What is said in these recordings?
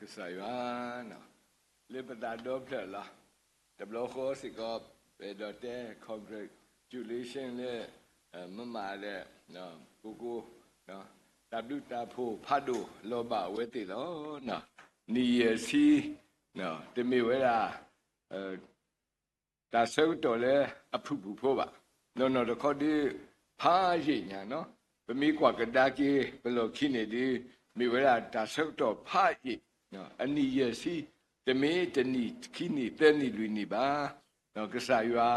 ကစၢ်ယွၤ လၢပသးဒီဖျၢၣ်လီၤ. တဘျီဃီစ့ၢ်ကီး ပအဲၣ်ဒိးတဲ congratulation လၢ မမၤဒီး ကိကိ တၢ်ဘျုးတၢ်ဖှိၣ်ဖးဒိၣ်လီၤဘၣ်အဝဲသ့ၣ်လီၤ. နံၣ်ယဲၢ်ဆံ တမ့ၢ်ဝဲဒၣ် တၢ်ဆၢကတီၢ်လၢအဖုၣ်ဖုၣ်ဖိဘၣ်. နီၢ်နီၢ်တခီဒုး ဖးယံာ်ညါနီၤ, ပမ့ၢ်ကွၢ်ကဒါက့ၤ ပလီၢ်ခံန့ၣ်ဒုး မ့ၢ်ဝဲဒၣ်တၢ်ဆၢကတီၢ်ဖးယံာ်, အနံၣ်ယဲၢ်ဆံ, တမ့ၢ်တနံၣ်ခံနံၣ်သၢနံၣ်လွံၢ်နံၣ်ဘၣ်. ကစၢ်ယွၤ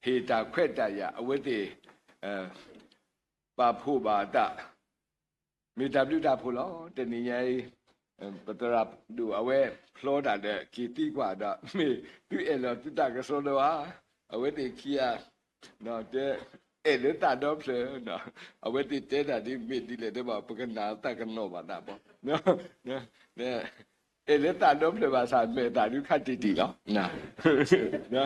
ဟ့ၣ်တၢ်ခွဲးတၢ်ယာ်အဝဲသ့ၣ် ပာ်ဖှိၣ်ဘၣ်အသး မ့ၢ်တၢ်ဘျုးတၢ်ဖှိၣ်လီၤ. တနံၤညါအံၤ ပသရၣ်ဒိၣ်အဝဲဖျီတၢ်ဒီးက့ၤသံကွၢ်ဒီး မ့ၢ်သုအဲၣ်လီၤသုသးကစီဒီဧါ, အဝဲသ့ၣ်ခံဂၤ တဲ အဲၣ်လၢသးဒီဖျၢၣ်, အဝဲသ့ၣ်တဲတၢ်ဒ်မ့ၢ်ဒ်လဲၣ်တဲဘၣ် ပကနၣ်သးကနီၤဘၣ်သးဘၣ် အဲၣ်လၢသးဒီဖျၢၣ်ဘၣ်ဆၣ် မဲာ်သးဒုးခးတံၢ်တံၢ်လီၤ.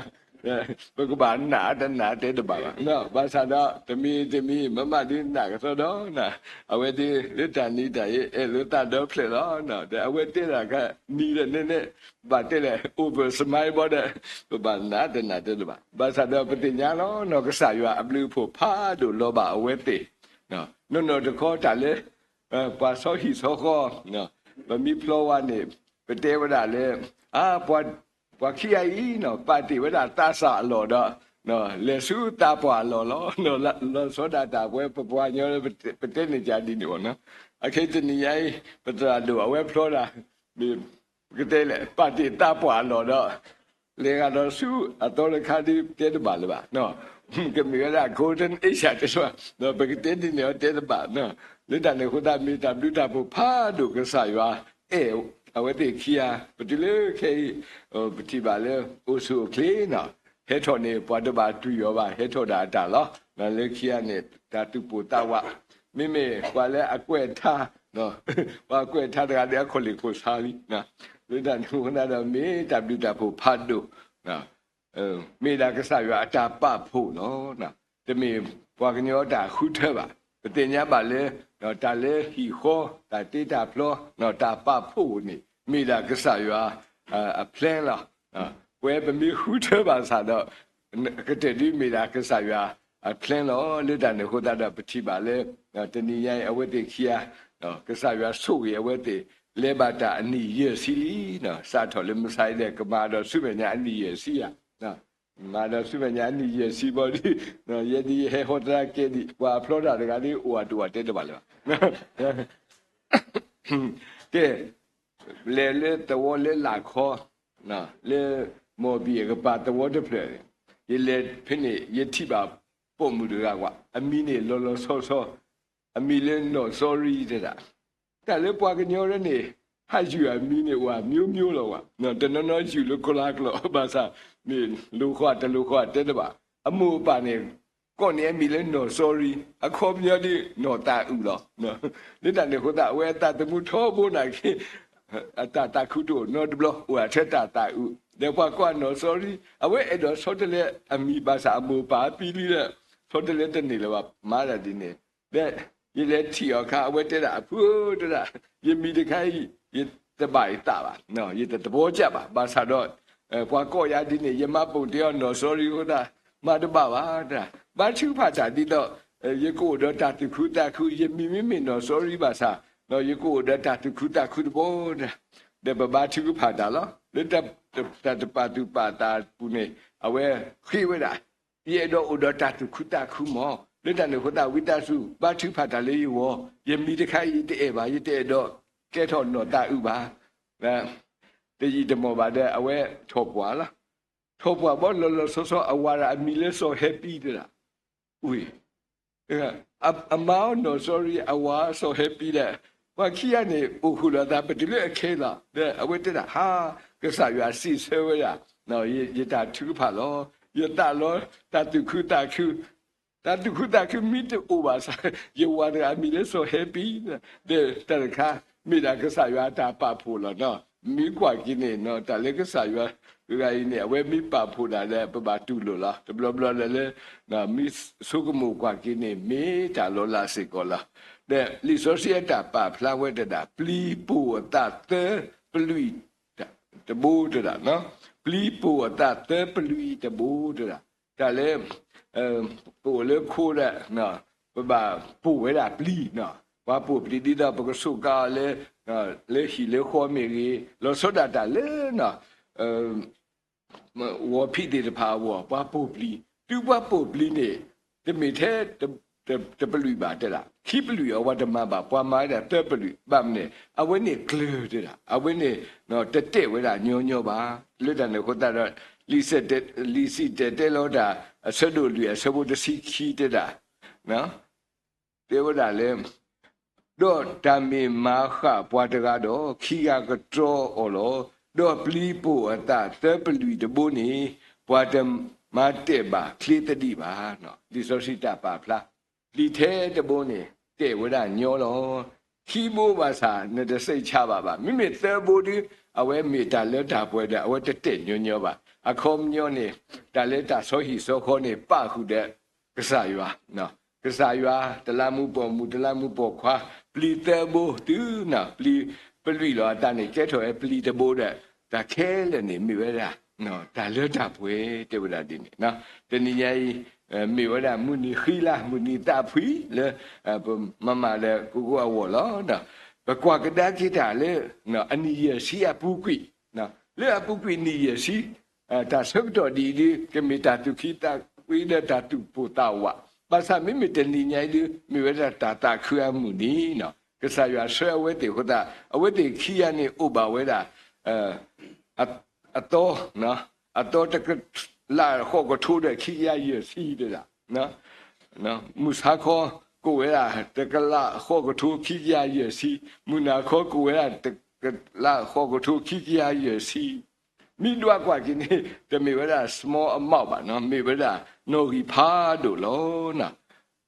ပကဘၣ်နာ်တနာ်တဲတဘၣ်ဘၣ်. ဘၣ်ဆၣ်ဒီး တမံၤတမံၤ မ့ၢ်မးဒုးနာ်ကစီဒီနၤ, အဝဲသ့ၣ်လၢတၢ်နံၤတၢ်အံၤ အဲၣ်လၢသးဒီဖျၢၣ်လီၤ. ဒီးအဝဲတဲတၢ်ခါနံၤဒီးနဲနဲ ဘၣ်တဲလဲၣ် over smile ဘီဒီး ပဘၣ်နာ်တနာ်တဲတဘၣ်. ဘၣ်ဆၣ်ဒီးပသ့ၣ်ညါလီၤနီၤ ကစၢ်ယွၤအဘျုးအဖှိၣ်ဖးဒိၣ်လီၤဘၣ်အဝဲသ့ၣ် နီၢ်နီၢ်တခီတၢ်လၢ ပှၤဆီဟံၣ်ဆီဃီ ပမ့ၢ်ဖျီဝဲန့ၣ် ပတဲဝဲဒၣ်လၢ အါ ပှၤခံဂၤအံၤနီၤ ပာ်တ့ၢ်ဝဲဒၣ်သးစၢ်အလီၢ်ဒီး လဲၤဆူသးပှၢ်အလီၢ်လီၤ. လီၤဆီဒၣ်တၢ်ပှဲၤပပှၤကညီလၢ ပတဲန့ၢ်ကဒီးန့ၣ်ဘၣ်နီၤ. အခဲတနံၤညါအံၤ ပသရၣ်ဒိၣ်အဝဲဖျီတၢ် ပကတဲလဲၣ် ပာ်တ့ၢ်သးပှၢ်အလီၢ်ဒီး လဲၤဂၤဒီးဆူအသီတခါဒုးတဲတဘၣ်လၢၤဘၣ်. ကမ့ၢ်ဝဲဒၣ် golden age တဲဘၣ် ပကတဲဒ်န့ၣ်အီၤတဲတဘၣ်. လၢတၢ်န့ၣ်အဃိသတး မ့ၢ်တၢ်ဘျုးတၢ်ဖှိၣ်ဖးဒိၣ်ကစၢ်ယွၤ အဲၣ်အဝဲသ့ၣ်ခံဂၤ ပတုၤလၢခဲအံၤ ပထံၣ်ဘၣ်လၢအိၣ်ဆူၣ်အိၣ်ချ့နီၤ, ဟဲထီၣ်န့ၣ် ပှၤတဘၣ်တူၢ်ယီၤဘၣ် ဟဲထီၣ်ဒၣ်အတၢ်လီၤ. လၢခံဂၤန့ၣ် တၢ်သူၣ်ပိၢ်သးဝး မ့မ့ၢ်ပှၤလၢအကွဲးထါ ပှၤကွဲးထါတဂၤဒီးအခီၣ်လ့ၢ်ခိၣ်ဆါလံ. လၢတၢ်န့ၣ်အဃိသတးဒီး မ့ၢ်တၢ်ဘျုးတၢ်ဖှိၣ်ဖးဒိၣ် မ့ၢ်ဒၣ်ကစၢ်ယွၤအတၢ်ပာ်ဖှိၣ်လီၤ. တမ့ၢ်ပှၤကညီတၢ်ဃုထၢဘၣ်. ပသ့ၣ်ညါဘၣ်လၢ တၢ်လၢဟံၣ်ဃီ တၢ်တ့တၢ်ဖျီ တၢ်ပာ်ဖှိၣ်န့ၣ် မ့ၢ်ဒၣ်ကစၢ်ယွၤအ plan လီၤ. ပဝဲပမ့ၢ်ဃုထၢဘၣ်ဆၣ်ဒီး ကတၢၢ်ဒုးမ့ၢ်ဒၣ်ကစၢ်ယွၤအ plan လီၤ. လၢတၢ်န့ၣ်အဃိသတးဒီး ပထံၣ်ဘၣ်လၢ တနံၤညါအံၤ အဝဲသ့ၣ်ခံဂၤ ကစၢ်ယွၤဆိၣ်ဂ့ၤအဝဲသ့ၣ် လဲၤဘၣ်တၢ်အနံၣ်ယဲၢ်ဆံလံ. စးထီၣ်လၢမုၢ်ဆါအံၤဒီး ကမၤဒီးဆူမဲာ်ညါအနံၣ်ယဲၢ်ဆံယၤ မၤဒီးဆူမဲာ်ညါအနံၣ်ယဲၢ်ဆံဘီဒ် ယဲဒ်ယဟဲဟီသရၣ်ကဲဒ် ပှၤအဖျီတၢ်တဂၤဒ် အိၣ်အတအိၣ်တဲတဘၣ်လၢၤဘၣ်. ကဲ လဲၤလၢသဝီလၢလာ်ခီ လၢ မီၢ်ဘံၣ်အကပၤသဝီတဖျၢၣ် ယလဲၤဖဲန့ၣ် ယထံၣ်ဘၣ်ပိာ်မုၣ်တဂၤကွၢ် အမံၤန့ၣ်လီၤလီၤဆီဆီ အမံၤလၢနီၢ်စီရံတဲဒၣ် တၢ်လၢပှၤကညီလၢန့ၣ် ဟးယုၢ်အမံၤန့ၣ် အိၣ်အမျိုးမျိုးလီၤကွၢ်, တနီၤနီၤယုၢ်လၢကလါကျိာ် ဘၣ်ဆၣ် မ့ၢ်လိာ်ဃီတလိာ်ဃီတဲတဘၣ်, အမိၢ်အပၢ်န့ၣ် ကိးန့ၢ်အမံၤလၢနီၢ်စီရံ, အခီပညီဒ်နီၢ်သးအုးလီၤ. လၢတၢ်န့ၣ်အဃိသတး အဝဲအသးသမူထီဘိနာ်က့ အတၢ်သးခုတအိၣ်နီတဘျီ အိၣ်အထဲတၢ်သးအုး, ဒီးပှၤကိးအနီၢ်စီရံ အဝဲအဲၣ်ဒိးဆီတလဲအမံၤ ဘၣ်ဆၣ်အမိၢ်အပၢ်အပံၤလံဒီး ဆီတလဲတန့ၢ်လၢၤဘၣ် မၤဒၣ်ဒ်န့ၣ် ဒီး ယလဲၤထံၣ်အီၤအခါ အဝဲတဲဒၣ် အဖုဧၢ တဲဒၣ် ယမံၤတခါအံၤ ယတဘၣ်ယသးဘၣ်, ယတသဘောကျဘၣ်, ဘၣ်ဆၣ်ဒီး ပှၤကိးယၤဒ်န့ၣ် ယမၤပိာ်တ့ၢ်အီၤနီၢ်စီရံအဃိသတး မၤတဘၣ်ဘၣ်, ဘါထုကဖၣ်တၢ်ဒ်သိး ယကအိၣ်ဒီးတၢ်သူၣ်ခုသးခု, ယမံၤမ့မ့ၢ်နီၢ်စီရံဘၣ်ဆၣ် ယကအိၣ်ဒီးတၢ်သူၣ်ခုသးခုတဘိ, ဒီးပဘါထုကဖၣ်တၢ်လီၤ. လၢတၢ်တပာ်သူၣ်ပာ်သးအပူၤန့ၣ် အဝဲဃ့ဝဲဒၣ် ယအဲၣ်ဒိးအိၣ်ဒီးတၢ်သူၣ်ခုသးခုမး, လၢတၢ်န့ၣ်အဃိသတး ဝံသးစူၤ ဘါထုကဖၣ်တၢ်လၢယဂီၢ်, ယမံၤတခါအံၤ ယတအဲၣ်ဘၣ်, ယတအဲၣ်ဒိးကဲထီၣ်နီၢ်သးအုးဘၣ်. တယံာ်တမီၢ်ဘၣ်ဒီး အဝဲထီၣ်ပှၢ်လီၤ. ထီၣ်ပှၢ်ဘီလီၤလီၤဆီဆီ အဝၤဒီးအမံၤလၢစီၤဟဲပံတဲဒၣ်, ဝံၤ အမါအီၤနီၢ်စီရံ အဝၤစီၤဟဲပံဒီး ပှၤခံဂၤန့ၣ် အိၣ်ဃုာ်လိာ်သးပတုၤလၢအခဲလီၤ. ဒီးအဝဲတဲဒၣ် ဟါ, ကစၢ်ယွၤစံးဆၢဝဲဒၣ် ယတၢ်ထုကဖၣ်လီၤ. ယသးလီ တၢ်သူၣ်ခုသးခု, တၢ်သူၣ်ခုသးခုမ့ၢ်တအိၣ်ဘၣ်ဆၣ် ယဝၤတဂၤအမံၤလၢစီၤဟဲပံ, ဒီးတၢ်တခါ မ့ၢ်ဒၣ်ကစၢ်ယွၤအတၢ်ပာ်ဖှိၣ်လီၤနီၤ. မ့ၢ်ကွၢ်က့ၤန့ၣ် တၢ်လၢကစၢ်ယွၤတဂၤအံၤန့ၣ် အဝဲမ့ၢ်ပာ်ဖှိၣ်ဒၣ်ဒီး ပဘၣ်တူၢ်လိာ်လီၤ. တဘျီဘျီလၢ်လၢ် မ့ၢ်ဆိကမိၣ်ကွၢ်က့ၤန့ၣ် မ့ၢ်တၢ်လီၤလးစ့ၢ်ကီးလီၤ. ဒီးလံာ်စီဆှံအတၢ်ပာ်ဖျါဝဲတဒၣ် ပျံၤပိာ်အသးသၢ သၢပလွံၢ်တဘိတဒၣ်, ပျံၤပိာ်အသးသၢပလွံၢ်တဘိတဒၣ်, တၢ်လၢ ပအိၣ်လၢခိဒီး ပဘၣ်ပိာ်ဝဲဒၣ်ပျံၤ, ပှၤပိာ်ပျံၤဒ်သိးပကစူးကါအီၤလၢ လၢဟံၣ်လၢဃီမ့ၢ်ဂ့ၤ, လီၤဆီဒၣ်တၢ်လၢ ဂီၤဖံးသ့ၣ်တဖၣ်အဂီၢ် ပှၤပိာ်ပျံၤ, တုၤပှၤပိာ်ပျံၤန့ၣ် တမ့ၢ်ထဲ တပလွံၢ်ဘၣ်တဲဒၣ်, ခံပလွံၢ်အဝဲတမၤဘၣ်, ပှၤမၤဝဲဒၣ်သၢပလွံၢ်, ဘၣ်မနုၤန့ၣ် အဝဲန့ၣ်ကျၢၤတဲဒၣ်, အဝဲန့ၣ် တတဲာ်ဝဲဒၣ်ညီညီဘၣ်. လၢတၢ်န့ၣ်အဃိသတးဒီး လံာ်စံၣ်တဲၤတဲလီၤတၢ် အဆၢဒိၣ်လွံၢ်အဆၢဖိတဆံခံတဲဒၣ် တဲဝဲဒၣ်လၢ ဒီးတၢ်မ့ၢ်မၤဃာ်ပှၤတဂၤဒီး ခံဂၤကတြီအီၤလီၤ. ဒီးပျံၤပိာ်အသးသၢပလွံၢ်တဘိန့ၣ် ပှၤတမၤတဲာ်ဘၣ်ချ့သဒံးဘၣ်. လံာ်စီဆှံတၢ်ပာ်ဖျါ ပျံၤထဲတဘိန့ၣ် တဲာ်ဝဲဒၣ်ညီလီၤ. ခံဘိဘၣ်ဆၣ် နတစံးဆၣ်ဘၣ်ဘၣ်. မ့မ့ၢ်သၢဘိဒီး အဝဲမ့ၢ်တၢ်လၢတၢ်ပှဲၤဒီး အဝဲတတဲာ်ညီညီဘၣ်. အခီပညီန့ၣ် တၢ်လၢတၢ်ဆီဟံၣ်ဆီဃီန့ၣ် ပၣ်ဃုာ်ဒီး ကစၢ်ယွၤ, ကစၢ်ယွၤ တလးမူပိာ်မုၣ် တလးမူပိာ်ခွါ ပျံၤသၢဘိတုၤ ပျံၤပလွံၢ်လီၤ. အတၢ်န့ၣ်ကဲထီၣ်ဝဲပျံၤတဘိဒီး တၢ်ခဲလၢာ်န့ၣ်မ့ၢ်ဝဲဒၣ် တၢ်လၢတၢ်ပှဲၤတဲဝဲဒၣ်ဒ်န့ၣ်. တနံၤညါအံၤ မ့ၢ်ဝဲဒၣ်မုၢ်နံၤဃံလၤ မုၢ်နံၤသးဖှံလၢ ပမၤမၤလၢကဂီၤအဂီၢ်လီၤ. ပကွၢ်ကဒါက့ၤတၢ်လၢ အနံၣ်ယဲၢ်ဆံအပူၤကွံာ်, လၢအပူၤကွံာ်နံၣ်ယဲၢ်ဆံ တၢ်ဆၢကတီၢ်ဒ်အံၤဒ် ကမ့ၢ်တၢ်သူၣ်က့သးဝံဒီးတၢ်သူၣ်ပိၢ်သးဝး, ဘၣ်ဆၣ်မ့မ့ၢ်တနံၤညါအံၤဒ် မ့ၢ်ဝဲဒၣ်တၢ်သးခုအမုၢ်နံၤ, ကစၢ်ယွၤဆှၢအဝဲသ့ၣ်အဃိသတး အဝဲသ့ၣ်ခံဂၤန့ၣ်အိၣ်ဘၣ်ဝဲဒၣ် အသီ, အသီတကလးဃိးကထိဒီးခံကယၤယဲၢ်ဆံတဲဒၣ် မုၢ်ဆါခီ ကိးဝဲဒၣ်တကလးဃိးကထိခံကယၤယဲၢ်ဆံ, မုၢ်နၤခီကိးဝဲဒၣ်တကလးဃိးကထိခံကယၤယဲၢ်ဆံ, မ့ၢ်ဒွးကွၢ်က့ၤန့ၣ် တမ့ၢ်ဝဲဒၣ် small amount ဘၣ်, မ့ၢ်ဝဲဒၣ်နီၣ်ဂံၢ်ဖးဒိၣ်လီၤ.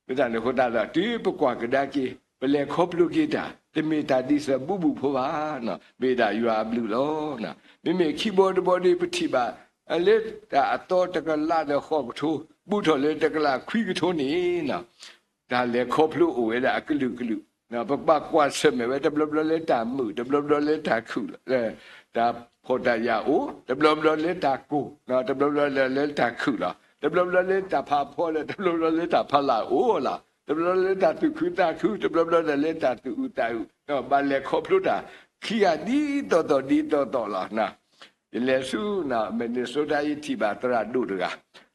လၢတၢ်န့ၣ်အဃိသတးဒီး တုၤပကွၢ်ကဒါက့ၤ ပလဲၤခီဖျိက့ၤတၢ် တမ့ၢ်တၢ်ဒ်သိးဘူၣ်ဘူၣ်ဖိဘၣ်, မ့ၢ်ဒၣ်ယွၤအဘျုးလီၤ. မ့မ့ၢ်ခံဘီတဘီဒီး ပထံၣ်ဘၣ် လၢတၢ်အသီတကလးဒီးဃိးကထိ ဘူးထီၣ်လၢတကလးခွံကထိန့ၣ် တၢ်လဲၤခီဖျိအိၣ်ဝဲဒၣ်အကလုာ်ကလုာ်, ပဘၣ်ကွၢ်ဆၢၣ်မဲာ်ဝဲ တဘျီဘျီလၢတၢ်မုာ် တဘျီဘျီလၢတၢ်ခုၣ်, တၢ်ဖှီၣ်တၢ်ယာ်အိၣ် တဘျီဘျီလၢတၢ်ကိၢ်, တဘျီဘျီလၢတၢ်ခုၣ်လီၤ, တဘျီဘျီလၢတၢ်ဖးဖီလၢ တဘျီဘျီလၢတၢ်ဖးလၢ်အိၣ်လီၤ, တဘျီဘျီလၢတၢ်သူၣ်ခုသးခု တဘျီဘျီလၢတၢ်သူၣ်အုးသးအုး, ဘၣ်လဲၤခီဖျိတၢ်ခံဂၤဒ်သိးသိးဒ်သိးသိးလီၤ. ယလဲၤဆူ Minnesota ယထံၣ်ဘၣ်သရၣ်ဒိၣ်တဂၤ,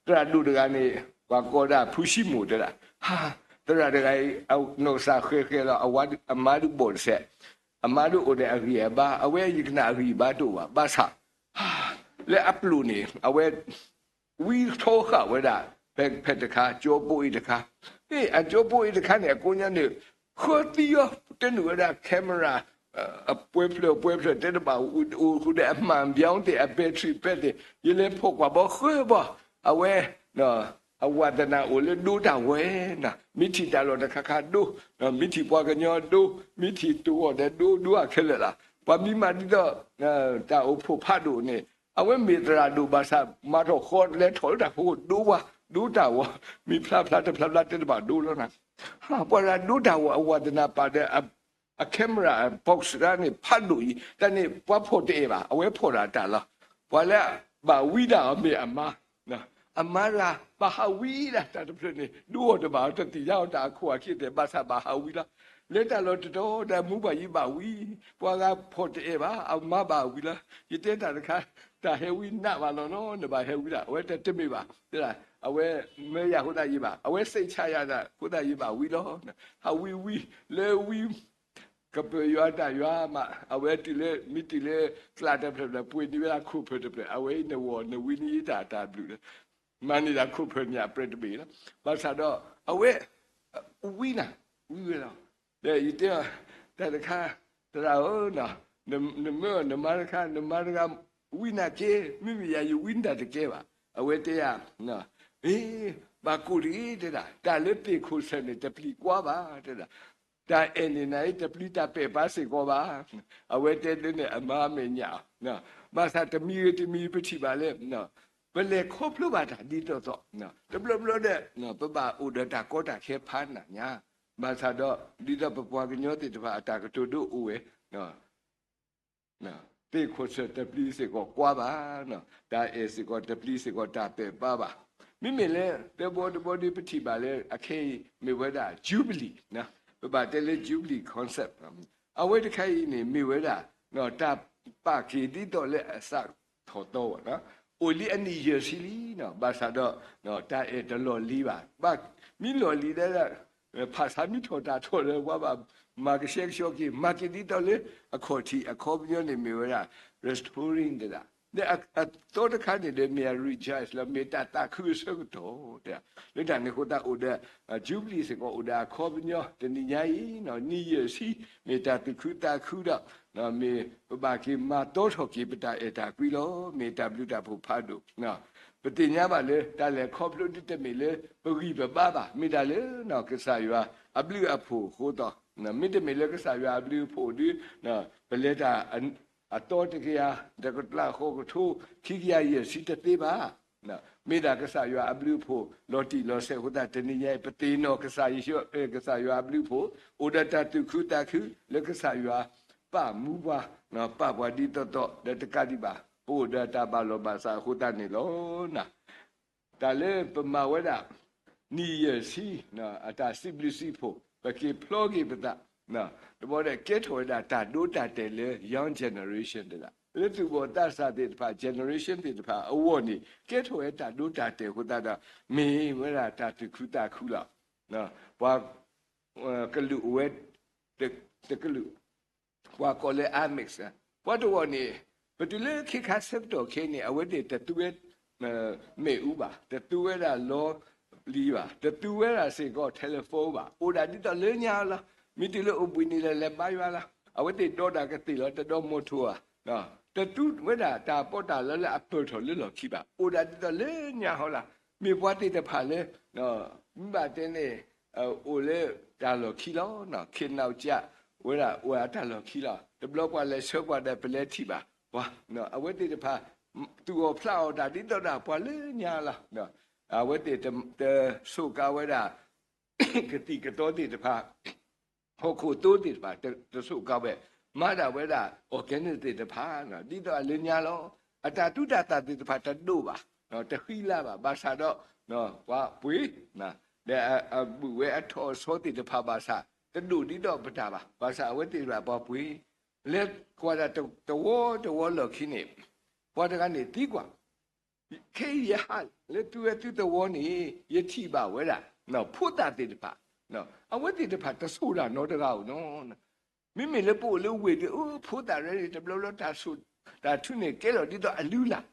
သရၣ်ဒိၣ်တဂၤန့ၣ် ပှၤကိးဒၣ်ဖုၣ်ဆံမိၣ်တဲဒၣ်, သရၣ်တဂၤအံၤ နီၢ်ကစၢ်ဃဲၤဃဲၤလီၤ, အမါဒုးဘီၣ်တစဲး, အမါဒုးအိၣ်ဒီးအဂံၢ်အဘါ, အဝဲယကနၣ်အဂံၢ်အဘါတအိၣ်ဘၣ်, ဘၣ်ဆၣ် လၢအပျိာ်န့ၣ် အဝဲ ဝံထီဃာ်ဝဲဒၣ် ဖဲတခါ ကၠိဖိအံၤတခါ, အကၠိဖိအံၤတခါန့ၣ် အကိးညါန့ၣ် ဃၢသံအီၤ တနုာ်ဝဲဒၣ် camera အပှဲၤဖျၢၣ်အပှဲၤဖျၢၣ်တဲတဘၣ် အိၣ်ဃုာ်ဒီးအမှန်ပြောင်းသ့ၣ် အ battery ပဲသ့ၣ် ယလဲၤဖီၣ်ကွၢ်ဘီဃၢဘီ, အဝဲ အဝးသနၢ်အိၣ်လၢဒိတၢ်ဝဲ, မ့ၢ်ထံၣ်တၢ်လီၢ်တခါခါဒိ, မ့ၢ်ထံၣ်ပှၤကညီဒိ, မ့ၢ်ထံၣ်တဂီၢ်ဒီးဒိ ဒိအခဲလၢာ်လီၤ. ပှၤမံမၤဒ်သိး တၢ်အိၣ်ဖှိၣ်ဖးဒိၣ်န့ၣ် အဝဲမ့ၢ်သရၣ်ဒိၣ်ဘၣ်ဆၣ် မၤထီၣ်ဃီလဲၤထီၣ်လၢတၢ်ဖိဒိပှၤ ဒိတၢ်ဝဲ, မ့ၢ်ဖျါဖျါတဖျါဖျါတဲတဘၣ်ဒိလီၤနၤ, ပှၤဒိတၢ်ဝဲအဝးသနၢ်ပာ်ဒီး အ camera box တၢ်န့ၣ် ဖးဒိၣ်အံၤ တၢ်န့ၣ် ပှၤဖီၣ်တအဲၣ်ဘၣ် အဝဲဖီၣ်တၢ်တၢ်လီၤ. ပှၤလၢဘၣ်ဝံဒၣ်အီၤမ့ၢ်အမါ, အမါတဂၤ ဘၣ်ဟးဝံဒၣ်တၢ်တဖျၢၣ်န့ၣ် ဒိအီၤတဘၣ် တသ့ၣ်ညါအီၤတၢ်အခိၣ်အခံသ့ၣ် ဘၣ်ဆၣ်ဘၣ်ဟးဝံလီၤ. လဲၤတၢ်လီၢ်တတီၤဒီးမူဘၣ်ယံၤဘၣ်ဝံ, ပှၤဂၤဖီၣ်တအဲၣ်ဘၣ် အမါဘၣ်ဝံလီၤ. ယတဲတၢ်တခါ တၢ်ဟဲဝံနးဘၣ်လီၤနီၤ နဘၣ်ဟဲဝံဒၣ် အဝဲတမ့ၢ်ဘၣ်, အဝဲမၢယၤအဃိသတးယံၤဘၣ် အဝဲစံးဆၣ်ယၤဒၣ်အဃိသတးယံၤဘၣ်ဝံလီၤ. ဟးဝံဝံ လၢဝံ ကပၢၤယွၤတၢ်ယွၤမး အဝဲတုၤလၢ မ့ၢ်တုၤလၢ ကျးတဖျၢၣ်ဖျၢၣ် ပှ့ၤန့ၢ်ဝဲဒၣ်ခိၣ်ဖၢၣ်တဖျၢၣ် အဝဲအံၤနဝီၤနဝံန့ၣ်တၢ်တၢ်ဘျုးလၢ မၤန့ၢ်ဒၣ်ခိၣ်ဖၢၣ်န့ၣ်အပြဲၢ်တဘ့ၣ်လီၤ. ဘၣ်ဆၣ်ဒီး အဝဲ ဝံနၤ ဝံဝဲလီၤ. ဒီးယတဲအီၤ တၢ်တခါ သရၣ်ဧၢ နမၢအီၤနမါတခါ နမါတခါ ဝံနၤကဲ မ့မ့ၢ်ယၤယဝံနတၢ်တကဲဘၣ်. အဝဲတဲယၤ အ့ ဘၣ်ကိၢ်တဂ့ၤတဲဒၣ် တၢ်လၢသ့ၣ်ခိၣ်ဆၢၣ်န့ၣ် တပျံၤကွၢ်ဘၣ်တဲဒၣ် တၢ်အဲၣ်န့ၣ်နၤအံၤ တပျံၤတၢ်ပဲာ်ပါစ့ၢ်ကီးဘၣ်. အဝဲတဲဒ်န့ၣ် အမါမဲာ်ညါအီၤ, ဘၣ်ဆၣ်တမံၤဂ့ၤတမံၤပထံၣ်ဘၣ်လၢ ပလဲၤခီဖျိဘၣ်တၢ်ဒ်သိးသိး, တဘျီဘျီဒီး ပဘၣ်အိၣ်ဒီးတၢ်ကီတၢ်ခဲဖးနးညါ, ဘၣ်ဆၣ်ဒီး ဒ်သိးပပှၤကညီသ့ၣ်တဖၣ်အတၢ်ကတိၤဒိအိၣ်ဝဲ သ့ၣ်ခိၣ်ဆၢၣ်တပျံၤစ့ၢ်ကီးကွၢ်ဘၣ်, တၢ်အဲၣ်စ့ၢ်ကီးတပျံၤစ့ၢ်ကီးတၢ်ပဲာ်ပါဘၣ်. မ့မ့ၢ်လၢတဘီတဘီဒီး ပထံၣ်ဘၣ်လၢအခဲအံၤမ့ၢ်ဝဲဒၣ် Jubilee, ပဘၣ်တဲလၢ Jubilee concept, အဝဲတခါအံၤန့ၣ်မ့ၢ်ဝဲဒၣ် တၢ်ပာ်က့ၤဒ်သိးလၢအစးထီၣ်သီဘၣ်, အိၣ်လံအနံၣ်ယဲၢ်ဆံလံ, ဘၣ်ဆၣ်ဒီး တၢ်အဲၣ်တလီၢ်လံၤဘၣ်. မ့ၢ်လီၢ်လံၤဒၣ် ဖးဆါမ့ၢ်ထီၣ်တၢ်ထီၣ်ဒီး ပှၤဘၣ်မၤကဆှဲကဆှီက့ၤ, မၤက့ၤဒ်သိးလၢအခီၣ်ထံးအခီပညီန့ၣ် မ့ၢ်ဝဲဒၣ် restoring တဒၣ်, ဒီးအသီတခါန့ၣ်ဒီး မ့ၢ်အ rejoice လီၤ, မ့ၢ်တၢ်သးခုအဆၢကတီၢ်တဒၣ်. လၢတၢ်န့ၣ်အဃိသတး အိၣ်ဒီး Jubilee စ့ၢ်ကီး အိၣ်ဒီးအခီပညီ, တနံၤညါအံၤ နံၣ်ယဲၢ်ဆံ မ့ၢ်တၢ်သူၣ်ခုသးခုဒီး မ့ၢ်ပဘၣ်က့ၤမၤတီထီၣ်က့ၤပတၢ်အဲၣ်တၢ်ကွံလီၤ. မ့ၢ်တၢ်ဘျုးတၢ်ဖှိၣ်ဖးဒိၣ်. ပသ့ၣ်ညါဘၣ်လၢ တၢ်လဲၤခီဖျိဒ်တမ့ၢ်လၢပဂံၢ်ပဘါဘၣ်, မ့ၢ်ဒၣ်လၢ ကစၢ်ယွၤအဘျုးအဖှိၣ်အဃိသတး, မ့တမ့ၢ်လၢကစၢ်ယွၤအဘျုးအဖှိၣ်ဒီး ပလဲၤတၢ်အတီတကယၤ တကလးဃိးကထိ ခံကယၤယဲၢ်ဆံတသ့ဘၣ်. မ့ၢ်ဒၣ်ကစၢ်ယွၤအဘျုးအဖှိၣ် လီၤတံၢ်လီၤဆဲးအဃိသတး တနံၤညါအံၤ ပသ့ၣ်နီၣ်ကစၢ်ယ့ၣ်ၡူး ကစၢ်ယွၤအဘျုးအဖှိၣ် အိၣ်ဒီးတၢ်သူၣ်ခုသးခု လၢကစၢ်ယွၤပာ်မူပှၤ, ပာ်ပှၤဒ်သိးသိး ဒီးတကးဒံးဘၣ် ပအိၣ်ဒီးတၢ်ဘၣ်လီၢ်ဘၣ်စးအဃိသတးန့ၣ်လီၤ. တၢ်လၢပမၤဝဲဒၣ် နံၣ်ယဲၢ်ဆံ အတၢ်စံးဘျုးစံးဖှိၣ် ပက့ၤဖျီက့ၤပသး တဘျီဒီး ကဲထီၣ်ဝဲဒၣ်တၢ်ဒိတၢ်တဲာ်လၢ young generation တဒၣ်, လၢသူၣ်ဘီၣ်သးစၢ်သ့ၣ်တဖၣ် generation သ့ၣ်တဖၣ်အဂီၢ်န့ၣ် ကဲထီၣ်ဝဲတၢ်ဒိတၢ်တဲာ်အဃိသတးဒီး မ့ၢ်ဝဲဒၣ်တၢ်သူၣ်ခုသးခုလီၤ. ပှၤ ကလုာ်အိၣ်ဝဲ တကလုာ် ပှၤကိးလၢ Amis, ပှၤတဂီၢ်န့ၣ် ပတုၤလၢခ့ခါဆၢကတီၢ်ခဲအံၤန့ၣ် အဝဲသ့ၣ်တသူဝဲ မ့ၣ်အူဘၣ်, တသူဝဲဒၣ်လီပျံၤဘၣ်, တသူဝဲဒၣ်စ့ၢ်ကီး telephone ဘၣ်, အိၣ်ဒၣ်ဒ်သိးလၢညါလီၤ. မ့ၢ်တုၤလၢအိၣ်ဘှံးနံၤလၢလဲၤဘါယွၤလီၤ. အဝဲသ့ၣ်ဒီးတၢ်ကသ့ၣ်လီၤ တဒီးမိၢ်ထိၣ်ဧါ, တသူဝဲဒၣ်တၢ်ပီးတၢ်လီလၢအပၢၢ်ထီၣ်လၢလီၢ်ခံဘၣ်, အိၣ်ဒၣ်ဒ်သိးလၢညါဟီလီၤ. မ့ၢ်ပှၤသ့ၣ်တဖၣ်လၢ မ့ၢ်ဘၣ်တဲန့ၣ် အိၣ်လၢတၢ်လီၢ်ခံလီၤ. ခ့ၣ်နီၣ်ကၠး ဝဲဒၣ်အိၣ်အတၢ်လီၢ်ခံလီၤ. တဘျီပှၤလဲၤဆှၢပှၤဒီး ပလဲၤထံၣ်ဘၣ်ပှၤ, အဝဲသ့ၣ်တဖၣ် သူၣ်အီၣ်ဖျးအီၣ်တၢ်ဒ်သိးဒီးပှၤလၢညါလီၤ. အဝဲသ့ၣ်တဆိးကါဝဲဒၣ် ကသံၣ်ကသီသ့ၣ်တဖၣ် ဟီၣ်ခိၣ်သိသ့ၣ်တဖၣ် တဆိးကါဝဲ, မၤဒၣ်ဝဲဒၣ် organic သ့ၣ်တဖၣ် ဒ်သိးအလၢညါလီၤ. အတၢ်သူတၢ်သၣ်သ့ၣ်တဖၣ်တဒိၣ်ဘၣ်, တဃံလၤဘၣ်, ဘၣ်ဆၣ်ဒီး ပှၤပှ့ၤ ဒီးအဘူးဝဲအထီၣ်အဆီသ့ၣ်တဖၣ်ဘၣ်ဆၣ် တဒိၣ်ဒ်သိးပတၢ်ဘၣ်. ဘၣ်ဆၣ်အဝဲသ့ၣ်တဖၣ်ပှၤပှ့ၤ လဲၤကွၢ်ဒၣ်တဝီတဝီလီၢ်ခံန့ၣ် ပှၤတဂၤန့ၣ်သံကွၢ် ခဲအံၤယဟးလၢသုဝဲသုသဝီန့ၣ် ယထံၣ်ဘၣ်ဝဲဒၣ် ဖိသၣ်သ့ၣ်တဖၣ်, အဝဲသ့ၣ်တဖၣ်တဆိၣ်တၢ်နီတဂၤဧိၤနီၤ. မ့မ့ၢ်လၢပအိၣ်လၢဝ့ၢ်ဒီး ဖိသၣ်ရဲန့ၣ် တဘျီဘျီတၢ်ဆိၣ်တၢ်ထုန့ၣ် ကဲလီၤဒ်သိးအလုၢ်လၢ်,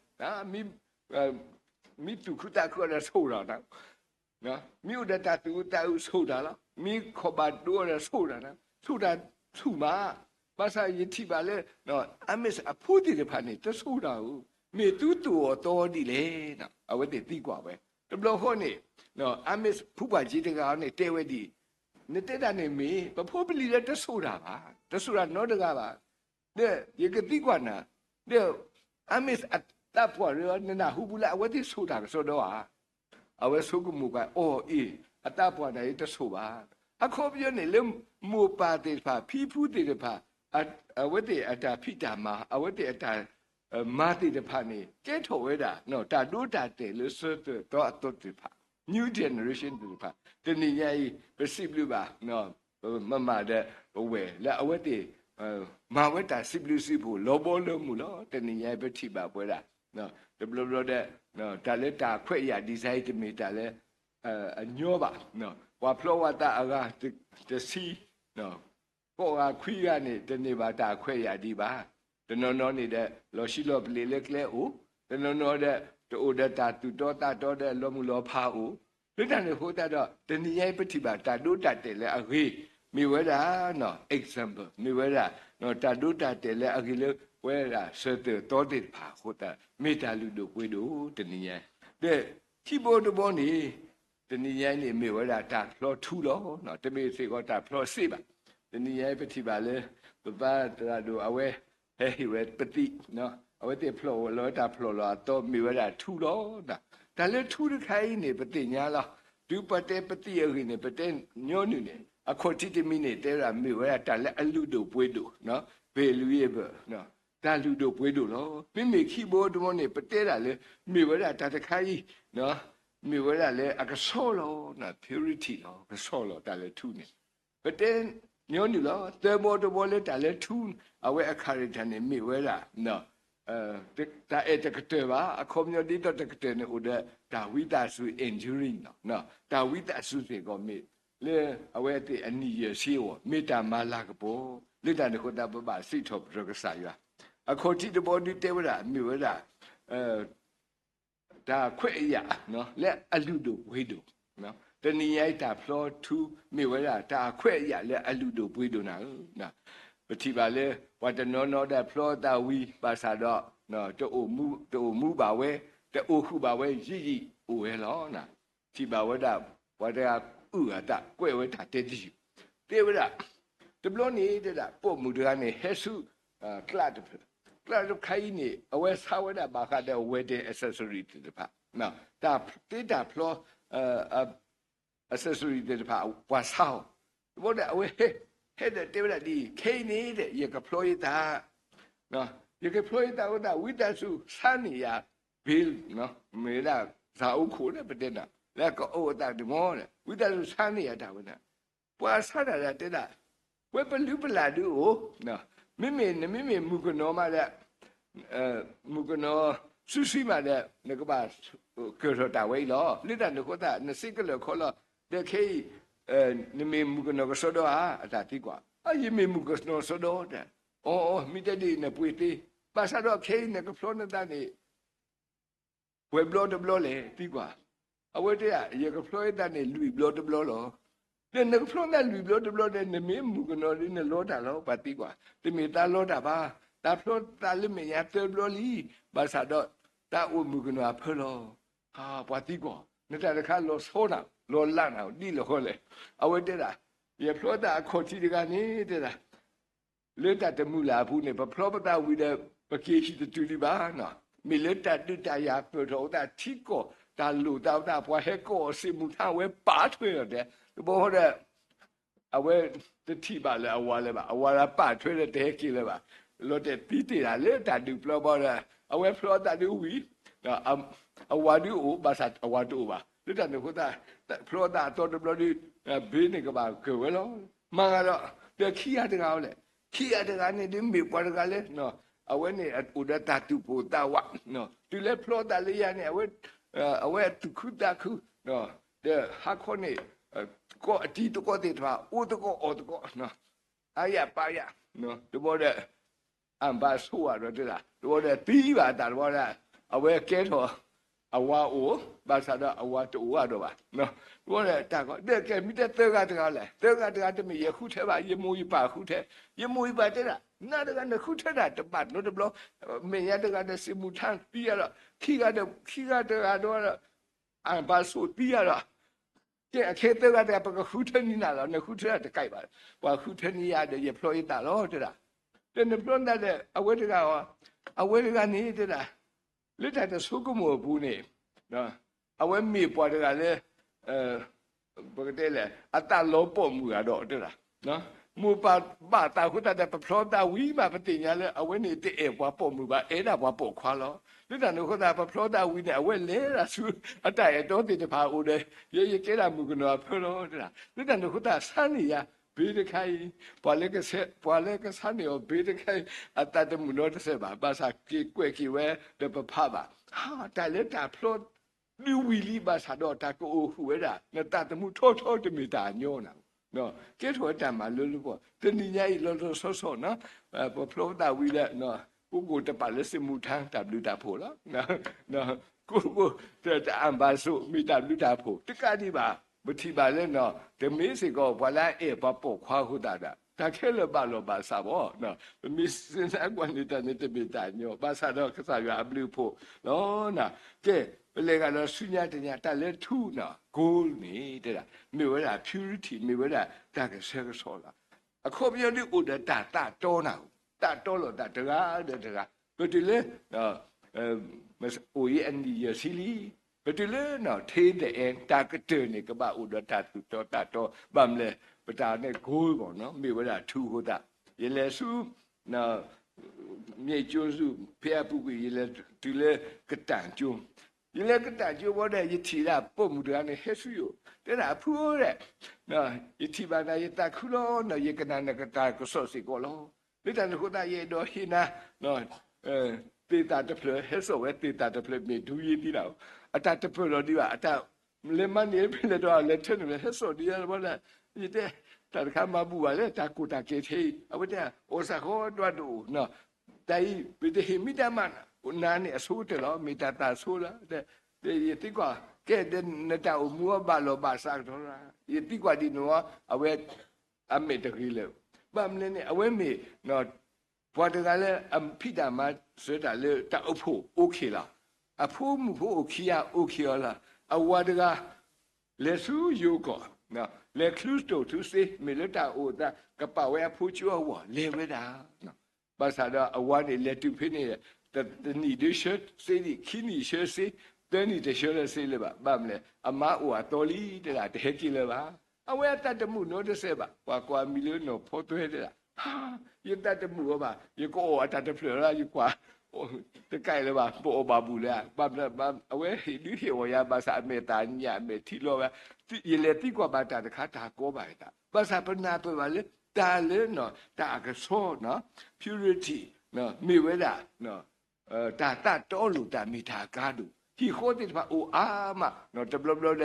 မ့ၢ်သူၣ်ခုသးခုအီၤဒီးဆိၣ်တၢ်နီၤ မ့ၢ်အိၣ်ဒီးတၢ်သူၣ်အုးသးအုးဆိၣ်တၢ်လီၤ. မ့ၢ်ခီၣ်ဘၣ်ဒိအီၤဒီးဆိၣ်တၢ်, ဆိၣ်တၢ်ဆူၣ်မး, ဘၣ်ဆၣ်ယထံၣ်ဘၣ်လၢ Amis အဖိသ့ၣ်တဖၣ်န့ၣ် တဆိၣ်တၢ်ဧိၤ, မ့ၢ်သုသူၣ်အီၣ်သီအီၤဒ်လဲၣ်. အဝဲသ့ၣ်သံကွၢ်ဝဲ, တဘျီဃီန့ၣ် Amis ဖုပှၢ်က့တဂၤန့ၣ်တဲဝဲဒ်အံၤ, နတဲတၢ်န့ၣ်မ့ၢ် ပဖိပလံၤလၢတဆိၣ်တၢ်ဘၣ်, တဆိၣ်တၢ်နီတဂၤဘၣ် ဒီးယကသံကွၢ်နၤ, ဒီး Amis အသးပှၢ်ရၢ နနၢ်ဟူပူၤလၢအဝဲသ့ၣ်ဆိၣ်တၢ်ကစီဒီဧါ. အဝဲဆိကမိၣ်ကွၢ် အိၣ်အ့ၣ် အသးပှၢ်နၤအံၤတဆိၣ်ဘၣ်. အခီပညီန့ၣ်လၢ မိၢ်ပၢ်သ့ၣ်တဖၣ် ဖံဖုသ့ၣ်တဖၣ် အဝဲသ့ၣ်အတၢ်ဖံးတၢ်မၤ အဝဲသ့ၣ်အတၢ် မၤသ့ၣ်တဖၣ်န့ၣ် ကဲထီၣ်ဝဲဒၣ် တၢ်ဒိတၢ်တဲာ်လၢဆၢသၢၣ်တီအသီသ့ၣ်တဖၣ် new generation သ့ၣ်တဖၣ် တနံၤညါအံၤ ပစံးဘျုးဘၣ် ပမၤမၤဒီးပဝဲၢ်လၢအဝဲသ့ၣ် မၤဝဲတၢ်စံးဘျုးစံးဖှိၣ်လီၤဘီလၢမုၢ်လီၤ. တနံၤညါအံၤပထံၣ်ဘၣ်ပဝဲဒၣ် တဘျီဘျီဒီး တၢ်လၢတၢ်ခွဲးယာ် design တမ့ၢ်တၢ်လၢ အညီဘၣ်. ပှၤဖျီဝဲသးအဂၤ တဆံ ကိးဂၤခွံဂၤန့ၣ် တန့ၢ်ဘၣ်တၢ်ခွဲးယာ်ဒံးဘၣ်. တနီၤနီၤန့ၣ်ဒီး လီၤဆံလီၤပလ့ၤလၢကျဲအိၣ်, တနီၤနီၤဒီး တအိၣ်ဒီးတၢ်သူၣ်တီသးတီဒီးလီၤမုၢ်လီၤဖးအိၣ်, လၢတၢ်န့ၣ်အဃိသတးဒီး တနံၤညါအံၤပထံၣ်ဘၣ်တၢ်ဒိတၢ်တဲာ်လၢအဂ့ၤ, မ့ၢ်ဝဲဒၣ် example မ့ၢ်ဝဲဒၣ် တၢ်ဒိတၢ်တဲာ်လၢအဂ့ၤလၢပဝဲဒၣ်ဆၢသၢၣ်တီသ့ၣ်တဖၣ်အဃိသတး မ့ၢ်တၢ်လုၢ်ဒိၣ်ပှ့ၤဒိၣ်တနံၤညါအံၤ, ဒီးခံဘီတဘီန့ၣ် တနံၤညါအံၤန့ၣ် မ့ၢ်ဝဲဒၣ်တၢ်ဖျီထူလီၤ. တမ့ၢ်စ့ၢ်ကီးတၢ်ဖျီစ့ဘၣ်. တနံၤညါအံၤပထံၣ်ဘၣ်လၢ ပပၢ်သရၣ်ဒိၣ်အဝဲ ဟဲဟ့ၣ်ဝဲပသံး, အဝဲသ့ၣ်ဖျီၣ်ဝဲလီၤတၢ်ဖျီၣ်လီၤအသီ မ့ၢ်ဝဲဒၣ်ထူလီၤ. တၢ်လၢထူတခါအံၤန့ၣ် ပသ့ၣ်ညါလီၤ. တုၤပတဲပသံးအဂ့ၢ်န့ၣ် ပတဲညီနုၢ်န့ၣ် အခီၣ်ထံးတမံၤန့ၣ် တဲဝဲဒၣ်မ့ၢ်ဝဲဒၣ်တၢ်လၢအလုၢ်ဒိၣ်ပှ့ၤဒိၣ်, valuable တၢ်လုၢ်ဒိၣ်ပှ့ၤဒိၣ်လီၤ. မ့မ့ၢ်ခံဘိတဘိန့ၣ် ပတဲဒၣ်လၢ မ့ၢ်ဝဲဒၣ်တၢ်တခါအံၤ မ့ၢ်ဝဲဒၣ်လၢအကဆှီလီၤ, purity လီၤ, ကဆှီလီၤတၢ်လၢထူန့ၣ်. ပတဲညီနုၢ်လီၤ. သၢဘိတဘိလၢတၢ်လၢထူ အဝဲအcharacterန့ၣ် မ့ၢ်ဝဲဒၣ် တၢ်အဲၣ်တကတၢၢ်ဘၣ်. အခီပညီဒ်သိးတကတၢၢ်န့ၣ် အိၣ်ဒီးတၢ်ဝံသးစူၤ enduring လီၤ. တၢ်ဝံသးစူၤစ့ၢ်ကီးမ့ၢ်လၢအဝဲသ့ၣ်အနံၣ်ယဲၢ်ဆံအဂီၢ် မ့ၢ်တၢ်မၤလၤကပီၤ, လၢတၢ်န့ၣ်အဃိသတး ပဘၣ်စံးထီၣ်ပတြၢၤကစၢ်ယွၤ. အခီၣ်ထံးတဘိဒုးတဲဝဲဒၣ် မ့ၢ်ဝဲဒၣ် တၢ်ခွဲးအယာ် လၢအလုၢ်ဒိၣ်ပှ့ၤဒိၣ်, တနံၤညါအံၤတၢ်ဖျီထူ မ့ၢ်ဝဲဒၣ်တၢ်ခွဲးအယာ်လၢအလုၢ်ဒိၣ်ပှ့ၤဒိၣ်နၤဧၢ. ပထံၣ်ဘၣ်လၢ ပှၤတနီၤနီၤဒီးဖျီသးဝံၤ ဘၣ်ဆၣ်ဒီး တအိၣ်မူဘၣ်ဝဲ, တအိၣ်ဃုာ်ဘၣ်ဝဲ ယံာ်ယံာ်အိၣ်ဝဲလီၤ. ထံၣ်ဘၣ်ဝဲဒၣ် ပှၤတဂၤအုၣ်အသးကွဲးဝဲတၢ်တဲတယုၢ်, တဲဝဲဒၣ် တဘျီန့ၣ်တဲဒၣ် ပိာ်မုၣ်တဂၤန့ၣ် ဟဲဆူ ကျးတဖျၢၣ်, ကျးတခါအံၤန့ၣ် အဝဲဆါဝဲဒၣ်ဘၣ်ဃးဒီး wedding accessory သ့ၣ်တဖၣ်, တၢ်တ့တၢ်ဖျီ accessory သ့ၣ်တဖၣ် ပှၤဆါအီၤ. တဘျီဒီးအဝဲ ဟဲဒီးတဲဝဲဒၣ်ဒ်အံၤ, ခဲအံၤန့ၣ် ယကဖျီယသး, ယကဖျီယသးအဃိသတး ဝံသးစူၤဆါန့ၢ်ယၤ bill, မ့ၢ်ဝဲဒၣ်စၢအိခိၣ်လၢပတဲန့ၣ် လၢကအိၣ်အသးတမီၤ, ဝံသးစူၤဆါန့ၢ်ယၤတၢ်ဝဲန့ၣ်. ပှၤဆါတၢ်ဒၣ်တဲဒၣ် ပှဲၤပလုၢ်ပလၢ်ဒုးအိၣ်, မ့မ့ၢ် နမ့မ့ၢ်မုၣ်ကနီၤမးဒီး မုၣ်ကနီၤစုဆှံမးဒီး နကဘၣ်ကၢၢ်ထီၣ်တၢ်ဝဲအံၤလီၤ. လၢတၢ်န့ၣ်အဃိသတး နစ့ကလၢာ်ခီလီၤ, ဒီးခဲအံၤ နမ့ၢ်မုၣ်ကနီၤကစီဒီဧါ, အတၢ်သံကွၢ်, အၢ ယမ့ၢ်မုၣ်ကနီၤစီဒီ, အီ အီ မ့ၢ်တဲဒ်အံၤ နပှ့ၤသ့, ဘၣ်ဆၣ်ဒီးခဲအံၤနကဖျီနသးန့ၣ် ပှဲၤဘျီတဘျီလဲၣ် သံကွၢ်. အဝဲတဲဒၣ် ယကဖျီယသးန့ၣ် လွံၢ်ဘျီတဘျီလီၤ. ဒီးနကဖျီနသးလွံၢ်ဘျီတဘျီဒီး နမ့ၢ်မုၣ်ကနီၤဒီး နလီတၢ်လီၤ ပှၤသံကွၢ်. တမ့ၢ်သးလီတၢ်ဘၣ်, သးဖျီသးလၢမဲာ်ညါသၢဘျီလံ, ဘၣ်ဆၣ်ဒီး သးအိၣ်မုၣ်ကနီၤအဖၢလီၤ. ပှၤသံကွၢ်, နတၢ်တခါလီၤဆီနၤ လီၤလးနၤဒ်လဲၣ်ဃီလဲၣ်. အဝဲတဲဒၣ် ယဖျီသးအခီၣ်ထံးတဂၤန့ၣ် တဲဒၣ် လၢတၢ်တမုာ်လၢ်အပူၤန့ၣ် ပဖျီပသးဝံၤဒီး ပက့ၤဟံၣ်တတုၤဒံးဘၣ်, မ့ၢ်လၢတၢ်ဒုးတၢ်ယၤပၢၢ်ထီၣ်အသး ထံကီၢ်တၢ်လိၣ်သးအသး ပှၤဟဲကိးအီၤ စစ်မှုထမ်း အဝဲပာ်ထွဲလီၤတဲာ်, တဘျီဃီဒီး အဝဲတထံၣ်ဘၣ်လၢအဝၤလၢၤဘၣ်, အဝၤလၢပာ်ထွဲဒီးတဟဲက့ၤလၢၤဘၣ်, လီၤတဲာ်သံတ့ၢ်တၢ်လၢတၢ်ဒုးပျီဘီဒီး အဝဲဖျီသးဒုးဝံၤ အဝၤဒုးအိၣ် ဘၣ်ဆၣ်အဝၤတအိၣ်ဘၣ်. လၢတၢ်န့ၣ်အဃိသတး ဖျီသးအသီတဘျီဒီး ဘ့န့ၣ်ကဘၣ်ကၢၢ်ဝဲလီၤ. မၤဂၤဒီး ဒီးခံဂၤတဂၤဝဲလဲၣ်, ခံဂၤတဂၤန့ၣ်ဒုးမ့ၢ်ပှၤတဂၤလၢ အဝဲန့ၣ်အိၣ်ဒီးတၢ်သူၣ်ပိၢ်သးဝး, တုၤလၢဖျီသးလၢယၤန့ၣ် အဝဲ အဝဲသူၣ်ခုသးခု ဒီးဟါခီန့ၣ် ကိးအတံၤသကိးသ့ၣ်တဖၣ် အိၣ်သကိးအီၣ်သကိး အါယၤပါယၤ, တဘျီဒီး အၢၣ်ဘၣ်ဆိၣ်ဂၤဒီးတဲဒၣ် တဘျီဒီးသံဘၣ်အသးတဘျီဒီး အဝဲကဲထီၣ် အဝၤအိၣ်, ဘၣ်ဆၣ်ဒီးအဝၤတအိၣ်ဘၣ်ဒီးဘၣ်. တဘျီဒီးတၢ်ကီ ဒီးကဲမ့ၢ်တဲသၢဂၤတဂၤလဲၣ်, သၢဂၤတဂၤတမ့ၢ်ယဃုထၢဘၣ်, ယမိၢ်ယပၢ်ဃုထၢ, ယမိၢ်ယပၢ်တဲဒၣ် နၤတဂၤနဃုထၢဒၣ်တဘၣ်နီတဘျီ, မဲာ်ညါတဂၤဒီး စစ်မှုထမ်း သံယၤဒီး ခံဂၤဒီး ခံဂၤတဂၤဒီး အၢၣ်ဘၣ်ဆိၣ်သံယၤဒီး ကဲ အခဲသၢဂၤတဂၤ ပကဃုထၢန့ၢ်နၤလီၤ, နဃုထၢတကဲဘၣ်, ပှၤဃုထၢန့ၢ်ယၤဒီး ယဖျီယသးလီၤ တဲဒၣ်. ဒီးနဖျီသးဒီး အဝဲတဂၤအီၤ, အဝဲတဂၤန့ၣ်တဲဒၣ် လၢတၢ်တဆိကမိၣ်အပူၤန့ၣ် အဝဲမ့ၢ်ပှၤတဂၤလၢ ပကတဲလဲၣ် အသးလီၤပိာ်မုၣ်ဂၤဒီးတဲဒၣ် မိၢ်ပၢ်ဘၣ်သးအဃိသတးဒီး ပဖျီသးဝံၤမး ပသ့ၣ်ညါလၢအဝဲန့ၣ်တအဲၣ်ပှၤပိာ်မုၣ်ဘၣ်, အဲၣ်ဒၣ်ပှၤပိာ်ခွါလီၤ. လၢတၢ်န့ၣ်အဃိသတး ပဖျီသးဝံၤန့ၣ် အဝဲလဲၤဒၣ်ဆူအတၢ်အဲၣ်တီသ့ၣ်တဖၣ်အအိၣ်ဒီး ယဲယကဲဒၣ်မုၣ်ကနီၤအဖၢလီၤတဲဒၣ်. လၢတၢ်န့ၣ်အဃိသတး ဆါန့ၢ်ယၤ ဘ့တခါအံၤ, ပှၤလၢကဆါန့ၢ်အီၤဘ့တခါအံၤ အသးတမုာ်နီတစဲးဘၣ်, ဘၣ်ဆၣ်က့ၤကွဲးက့ၤဝဲဒီးပဖးဘၣ် တၢ်လၢတၢ်ဖျီ ဒုးဝံၤလံဘၣ်ဆၣ်ဒီး တၢ်ကအိၣ်ဃုာ်ဝဲဒၣ် နသးသမူထီထီတမ့ၢ်တၢ်ညီနၤ, ကဲထီၣ်ဝဲတၢ်မၤလိလၢပှၤ တနံၤညါအံၤလီၤလီၤဆီဆီ, ပဖျီသးဝံၤဒီး ကိးကိးတပာ်လၢစစ်မှုထမ်း တၢ်ဘျုးတၢ်ဖှိၣ်လီၤ. ကိးကိး တၢ်အၢၣ်ဘၣ်ဆိၣ် မ့ၢ်တၢ်ဘျုးတၢ်ဖှိၣ် တကးဒံးဘၣ်, ပထံၣ်ဘၣ်လၢ တမ့ၢ်စ့ၢ်ကီး ပှၤလၢအအဲၣ်ပှၤပိာ်ခွါအဃိသတးဒီး တၢ်ခဲလၢာ်ဘၣ်လီၢ်ဘၣ်စးဘၣ်, ပမ့ၢ်စံးနါကွၢ်န့ၣ်တၢ်န့ၣ် တမ့ၢ်တၢ်ညီ ဘၣ်ဆၣ်ဒီးကစၢ်ယွၤအဘျုးအဖှိၣ်လီၤ. ကဲ, ပလဲၤဂၤဒီးဆူညါတညါ တၢ်လၢထူန့ၣ် gold န့ၣ်တဲဒၣ် မ့ၢ်ဝဲဒၣ် purity မ့ၢ်ဝဲဒၣ်တၢ်ကဆှဲကဆှီလီၤ. အခီပညီဒ်အိၣ်ဒီးတၢ်သးတီနၤ, သးတီလိာ်သးတဂၤဒီးတဂၤ, ပတုၤလၢ အိၣ်အံၤအနံၣ်ယဲၢ်ဆံလံ, ပတုၤလၢ till the end တၢ်ကတၢၢ်န့ၣ် ကဘၣ်အိၣ်ဒီးတၢ်သူၣ်တီသးတီ, ဘၣ်မနုၤလဲၣ် ပတၢ်န့ၣ် gold မ့ၢ်နီၤ မ့ၢ်ဝဲဒၣ်ထူအဃိသတး, ယလဲၤဆူ မြစ်ကျွန်းစု ဖဲအပူၤကွံာ် ယလဲၤတုၤလၢကတၢၢ်ကၠိ, ယလဲၤကတၢၢ်ကၠိဘီဒီး ယထံၣ်ဒၣ်ပိာ်မုၣ်တဂၤန့ၣ် ဟဲဆူယအိၣ် တဲဒၣ်အဖုဧၢဒီး, ယထံၣ်ဘၣ်နၤ ယသးခုလီၤနီၤ, ယကနၣ်နတၢ်ကစီၣ်စ့ၢ်ကီးလီၤ. လၢတၢ်န့ၣ်အဃိသတး ယအဲၣ်ဒိးဟ့ၣ်နၤ သ့ၣ်သၣ်တဖျၢၣ်, ဟဲစိာ်ဝဲသ့ၣ်သၣ်တဖျၢၣ် မ့ၢ်ဒူယ့သံလီၤ. အတၢ်တပၢၢ်လီၤဒံးဘၣ်, အတၢ်လဲၤမၤန့ၢ်ဖဲလဲၣ်ဒီး လဲၤထၢနုာ်လဲၤဟဲစိာ်ဒံးဘီဒီး, ယတဲ တၢ်တခါမၤဘူၣ်ဘၣ်လၢ တၢ်ကိၢ်တၢ်ကဲထဲအံၤ အဝဲတဲ အိၣ်စၢ်ဃီဒွးဒိၣ်နီၤ, တၢ်အံၤ ပတဟ့ၣ်မံတၢ်မၤနၤန့ၣ် အဆိကတၢၢ်လီၤ, မ့ၢ်တၢ်သးဆိလီၤ. ယသံကွၢ် ကဲဒ်နတၢ်အိၣ်မူအီၤဘၣ်လီၤဘၣ်စးကထီလီၤ, ယသံကွၢ်ဒ်န့ၣ်အီၤ အဝဲ အမဲာ်တဂ့ၤလၢၤ, ဘၣ်မနုၤန့ၣ် အဝဲမ့ၢ် ပှၤတဂၤလၢအဖံးတၢ်မၤစၢၤတၢ်လၢတၢ်အိၣ်ဖှိၣ်အိၣ်ခ့လီၤ. အဖိမုၣ်ဖိအိၣ်ခံဂၤအိၣ်ခ့အီၤလီၤ. အဝၤတဂၤ လဲၤဆူယိၤကီၢ်, လဲၤချုးတိၢ်ထုးစ့ မ့ၢ်လၢတၢ်အိၣ်သး ကပာ်ဝဲအဖိကၠိအဂီၢ် လဲၤဝဲဒၣ် ဘၣ်ဆၣ်ဒီးအဝၤန့ၣ် လဲၤတုၤဖဲန့ၣ် တနံၣ်ဒုဆှၢစ့ဒံး, ခံနံၣ်ဆှၢစ့, သၢနံၣ်တဆှၢလၢၤစ့လၢၤဘၣ်. ဘၣ်မနုၤလဲၣ် အမါအိၣ်အသီလံ တဲဒၣ် တဟဲက့ၤလၢၤဘၣ်. အဝဲအသးတမုာ်နီတစဲးဘၣ်. ပှၤကိးအမံၤလၢနီၢ်ဖီသွဲတဲဒၣ်, ယသးတမုာ်အီၤဘၣ်, ယကအီၣ်အတၢ်တဖျၢၣ်လီၤ, ယကွၢ် တကးအံၤလၢၤဘၣ်, ပအီၣ်ဘၣ်ဘူၣ်လၢၤ. ဘၣ်မနုၤ အဝဲဟ့ၣ်ဒုးဟ့ၣ်အီၣ်ယၤ ဘၣ်ဆၣ်အမဲာ်သၣ်ညၣ် အမဲာ်ထံလီၤဝဲ, ယလဲၤသံကွၢ်ဘၣ်တၢ်တခါ တၢ်ကီဘၣ်ယသး, ဘၣ်ဆၣ်ပနၢ်ပၢၢ်ဘၣ်လၢ တၢ်လၢနီၤ တၢ်အကဆှီနီၤ purity မ့ၢ်ဝဲဒၣ် တၢ်သးတီလိာ်သး မ့ၢ်တၢ်အကါဒိၣ်, ဟံၣ်ဃီသ့ၣ်တဖၣ်အိၣ်အါမး, တဘျီဘျီဒီး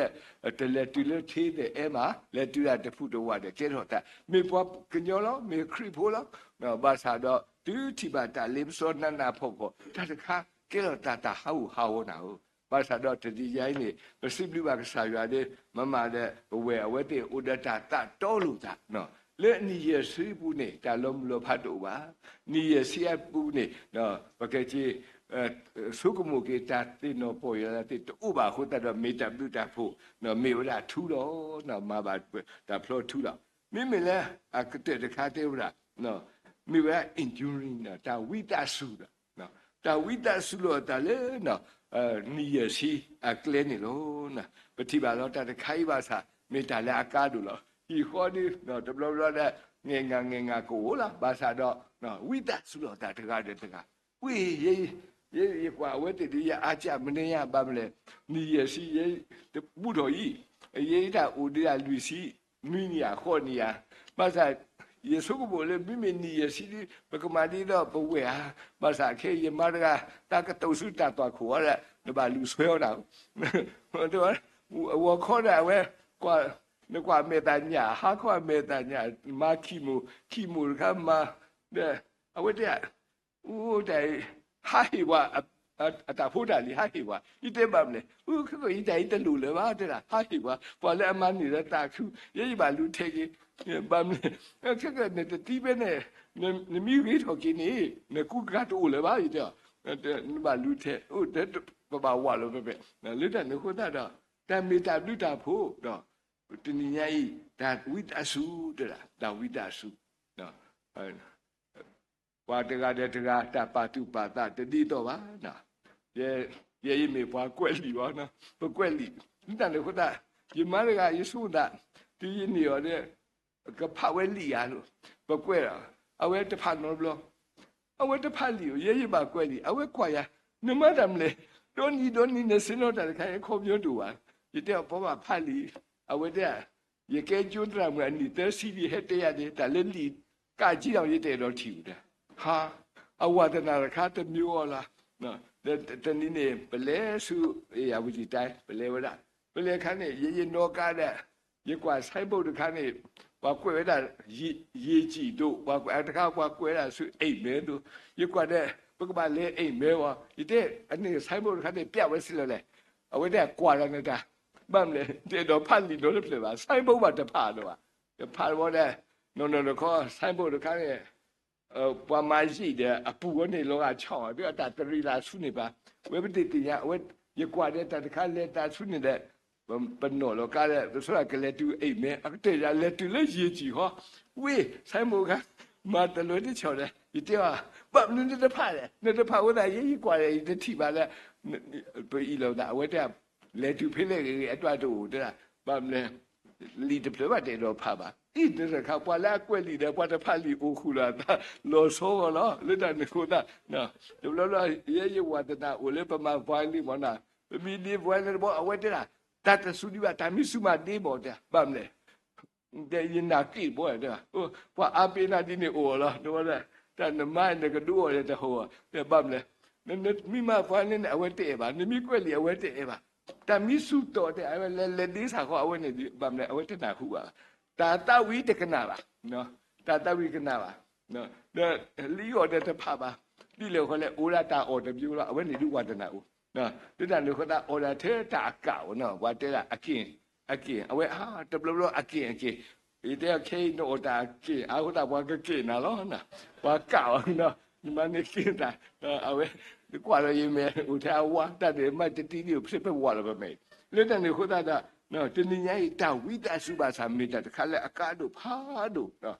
တလဲၤတုၤလၢ ထဲသိးအဲမး, လဲၤတုၤဒၣ်တဖုတဝၢ်ဒီး ကဲထီၣ်သး, မ့ၢ်ပှၤကညီလီၤ, မ့ၢ်ခရံာ်ဖိလီၤ, ဘၣ်ဆၣ်ဒီး တုၤထံၣ်ဘၣ်တၢ်လ့ပစီနးနးဖှီၣ်ဖှီၣ် တၢ်တခါ ကဲထီၣ်သးတၢ်ဟးဂူာ်ဟးဂီၤနၤဧၢ, ဘၣ်ဆၣ်ဒီးတနံၤညါအံၤန့ၣ် ပစံးဘျုးဘၣ်ကစၢ်ယွၤဒီး မၤမၤဒီး ပဝဲၢ်အဝဲသ့ၣ်အိၣ်ဒီးတၢ်သးတီလိာ်သး လၢနံၣ်ယဲၢ်ဆံအပူၤန့ၣ် တၢ်လီၤမုၢ်လီၤဖးတအိၣ်ဘၣ်. နံၣ်ယဲၢ်ဆံအပူၤန့ၣ် ပကက့ၤ ဆိကမိၣ်က့ၤတၢ်သ့ၣ်နီၣ်ပီၢ်ယၢ်လၢသ့ၣ်တအိၣ်ဘၣ်အဃိသတးဒီး မ့ၢ်တၢ်ဘျုးတၢ်ဖှိၣ် မ့ၢ်ဝဲဒၣ်ထူလီၤ, မၤဘၣ်တၢ်ဖျီထူလီၤ. မ့မ့ၢ်လၢအကတၢၢ်တခါတဲဝဲဒၣ် မ့ၢ်ဝဲဒၣ် enduring တၢ်ဝံသးစူၤဒီး တၢ်ဝံသးစူၤလိာ်အသးလၢ နံၣ်ယဲၢ်ဆံအကျဲန့ၣ်လီၤ. ပထံၣ်ဘၣ်လီၤ တၢ်တခါအံၤဘၣ်ဆၣ် မ့ၢ်တၢ်လၢအကါဒိၣ်လီၤ. ဟံၣ်ဃီဒီး တဘျီဘျီဒီး ငဲၢ်ငါငဲၢ်ငါကအိၣ်လီၤ. ဘၣ်ဆၣ်ဒီး ဝံသးစူၤလိာ်အသးတဂၤဒီးတဂၤ, ဝံ ယကွၢ်အဝဲသ့ၣ်ဒီး ယအါကၢ်မနုၤညါ ဘၣ်မနုၤလဲၣ်, နံၣ်ယဲၢ်ဆံ ယတဘူးထီၣ်အံၤ, ယတၢ်အိၣ်ဒံးဒၣ်လွံၢ်ဆံ နွံနံၣ်ဧါ ဃိးနံၣ်ဧါ, ဘၣ်ဆၣ် ယဆိကမိၣ်လၢ မ့မ့ၢ်နံၣ်ယဲၢ်ဆံ ပကမၤဒ်သိးပဝဲၢ်ဧါ, ဘၣ်ဆၣ်ခဲအံၤ ယမါတဂၤ တၢ်ကတိၤဆူတၢ်သွၣ်ခိၣ်အီၤဒီး နဘၣ်လူၤဆွဲအီၤနၤ, အဂီၤခီဒီး အဝဲ နကွၢ်မဲာ်သၣ်ညၣ် ဟါခီအမဲာ်သၣ်ညၣ် မၤခံမိၢ် ခံမိၢ်တခါမၤ ဒီး အဝဲတဲ အိၣ်တၢ်အံၤ ဟးဟ့ၣ်ပှၤ အတၢ်ဖိတၢ်လံၤ ဟးဟ့ၣ်ပှၤ, ယတဲဘၣ်မနုၤလဲၣ်, အိၣ်ခဲကီၢ်အံၤ တၢ်အံၤတလိၣ်လၢၤဘၣ် တဲဒၣ် ဟးဟ့ၣ်ပှၤ ပှၤလၢအမၤန့ၢ်လၢသးခု ယဲယဘၣ်လူၤထဲးက့ၤ, ဘၣ်မနုၤလဲၣ်, ခဲကီၢ်နတသံဖဲန့ၣ် နမ့ၢ်ဂ့ၤထီၣ်က့ၤန့ၣ် နကူကၤတအိၣ်လၢၤဘၣ် ယတဲအီၤ, နဘၣ်လူၤထဲး အိၣ်တဲ ပဘၣ်ဝးလီၤဖဲဖဲ လၢတၢ်န့ၣ်အဃိသတးဒီး တၢ်မ့ၢ်တၢ်ဘျုးတၢ်ဖှိၣ်ဒီး တနံၤညါအံၤ တၢ်ဝံသးစူၤ တဲဒၣ် တၢ်ဝံသးစူၤ ပှၤတဂၤဒီးတဂၤ တၢ်ပာ်သူၣ်ပာ်သးတဒ်သိးဘၣ်. ယဲယမ့ၢ်ပှၤကွဲးလံာ်ဘၣ်, ပကွဲးလံာ် လၢတၢ်န့ၣ်အဃိသတး ယမါတဂၤ ယဆိကမိၣ်သး တုၤယန့ၢ်အီၤဒီး ကဖးဝဲလံာ်ဧါလိၤ, ပကွဲးဒီး အဝဲတဖးနီတဘျီ အဝဲတဖးလံာ်ဧိၤ, ယဲယဘၣ်ကွဲးလံာ် အဝဲကွၢ်ယၤ, နမၤတၢ်မနုၤလဲၣ်, ဒီနံၤဒီနံၤ နဆ့ၣ်နီၤတၢ်တခါ အခီပညီတအိၣ်ဘၣ်. ယတဲအီၤ ပဘၣ်ဖးလံာ်, အဝဲတဲ ယကဲကၠိသရၣ်မုၣ်အနံၣ်သၢဆံဒီး ဟဲတဲယၤဒ် တၢ်လၢလံာ်ကးက့ဒီး ယတအဲၣ်ဒိးထံၣ်အူဒၣ်, ဟါ, အဝၤသနာ်တခါတမံၤအီၤလီၤ. တနံၤန့ၣ် ပလဲၤဆူ ဧရာဝတီတိုင်း ပလဲၤဝဲဒၣ်, ပလဲၤခါန့ၣ် ယယနီၣ်ကါဒီး ယကွၢ် signboard တခါန့ၣ် ပှၤကွဲးဝဲဒၣ် ရေကြည် ဒိၣ်, ပှၤကွဲးတခါ ပှၤကွဲးဝဲဒၣ်ဆူ အိမ်မဲ ဒိၣ်, ယကွၢ်ဒီး ပကဘၣ်လဲၤ အိမ်မဲ ဝံၤ ယတဲ အန့ၣ် signboard တခါန့ၣ် ပျးဝဲဆံးလဲၣ်လဲၣ်, အဝဲတဲ ကွၢ်တၢ်န့ၣ်တၢ်, ဘၣ်မနုၤလဲၣ် တအဲၣ်ဒိးဖးလံာ်နီတဖျၢၣ်ဘၣ်, signboard ဘၣ်တဖးဒီးဘၣ်, တဖးဝဲဒီး နီၢ်နီၢ်တခီ signboard တခါန့ၣ် ပှၤမၤယံာ်ဒီး အပူၤဝဲန့ၣ် လီၤဂာ်ဆီၣ် ဒီးအတၢ်တရံးလၢဆူန့ၣ်ပၤ, ဝဲပတသ့ၣ်ညါ, အဝဲ ယကွၢ်ဒီးတၢ်တခါလဲၤတၢ်ဆူန့ၣ်ဒီး ပနီၣ်လီၤကါဒီး ပဆိကမိၣ်ကလဲၤတုၤ အိမ်မဲ အကတၢၢ်ယၤလဲၤတုၤလၢ ရေကြည် ဃီ, ဝံၤ signboard ခါ မၤတလွဲတဆီၣ်ဒီး ယတဲအီၤ ဘၣ်မနုၤနတဖးလဲၣ်, နတဖးဝဲဒၣ် ယဲယကွၢ်ဒီး ယတထံၣ်ဘၣ်ဒီး ပအံၤလီၤသး အဝဲတဲ လဲၤတုၤဖဲလဲၣ်ဂ့ၤဂ့ၤ အတၢ်တအိၣ်တဲဒၣ်, ဘၣ်မနုၤလဲၣ် လံာ်တဖျၢၣ်ဘၣ်တအဲၣ်ဒိးဖးဘၣ်, အံၤတရခါ ပှၤလၢအကွဲးလံာ်ဒီး ပှၤတဖးလံာ်အိၣ်ဃုာ်လီၤအသး လီၤဆီဂီၢ်လီၤ လၢတၢ်န့ၣ်အဃိသတး တဘျီဘျီ ယဲယဝါသနာအိၣ်လၢပမၤ violin မ့ၢ်နီၤ, ပမ့ၢ်ဒ့ violin တဘီ အဝဲတဲဒၣ် တၢ်တစူၤဒံးဘၣ် တၢ်မ့ၢ်စူၤမးဒ့ဘၣ်တဲ ဘၣ်မနုၤလဲၣ် ဒီးယနာ်က့ၣ်ဘီတဲ ပှၤအါပ့ၤနၤဒ်န့ၣ်အိၣ်လီၤ တဝဲဒၣ် တၢ်နမါန့ၣ် နကဒိအီၤဒီးတဟီၣ် တဲဘၣ်မနုၤလဲၣ် နမ့ၢ်မၤ violin န့ၣ် အဝဲတအဲၣ်ဘၣ် နမ့ၢ်ကွဲးလံာ်အဝဲတအဲၣ်ဘၣ် တၢ်မ့ၢ်စူၤတီၤတဲ အဝဲလဲၤလဲၤဒ့ဆၣ်ဃီ အဝဲန့ၣ် ဘၣ်မနုၤလဲၣ် အဝဲတနၢ်ဟူဘၣ် တၢ်သးဝံၣ်တကနၣ်ဘၣ် တၢ်သးဝံၣ်ကနၣ်ဘၣ် ဒီးလံအီၤဒီးတဖးဘၣ် ဒ်လဲၣ်ဃီလဲၣ် အိၣ်ဒၣ်တၢ်အီၣ်တဘျီလီၤ အဝဲန့ၣ်ဒုးဝါသနာအိၣ် လၢတၢ်န့ၣ်အဃိသတး အီၣ်ဒၣ်ထဲတၢ်အကၣ်အီၤနီၤ ပှၤတဲဒၣ်အက့ၣ် အက့ၣ် အဝဲအါ တဘျီဘျီအက့ၣ်အက့ၣ် ယတဲအီၤခဲအံၤ နအီၣ်တၢ်အက့ၣ် အါဃိသတး ပှၤကက့ၣ်နၤလီၤ ပှၤကၣ်အီၤနီၤ နမၤန့ၢ်က့ၣ်တၢ် အဝဲ နကွၢ်လီၤယမဲာ် အိၣ်ထဲအဝါ တၢ်န့ၣ်မ့ၢ်တတံဒ်အိၣ် ဖျဲၣ်ဖဲဝါလီၤပမဲာ် လၢတၢ်န့ၣ်အဃိသတးဒီး တနံၤညါအံၤ တၢ်ဝံသးစူၤဘၣ်ဆၣ်မ့ၢ်တၢ်တခါလၢအကါဒိၣ်ဖးဒိၣ်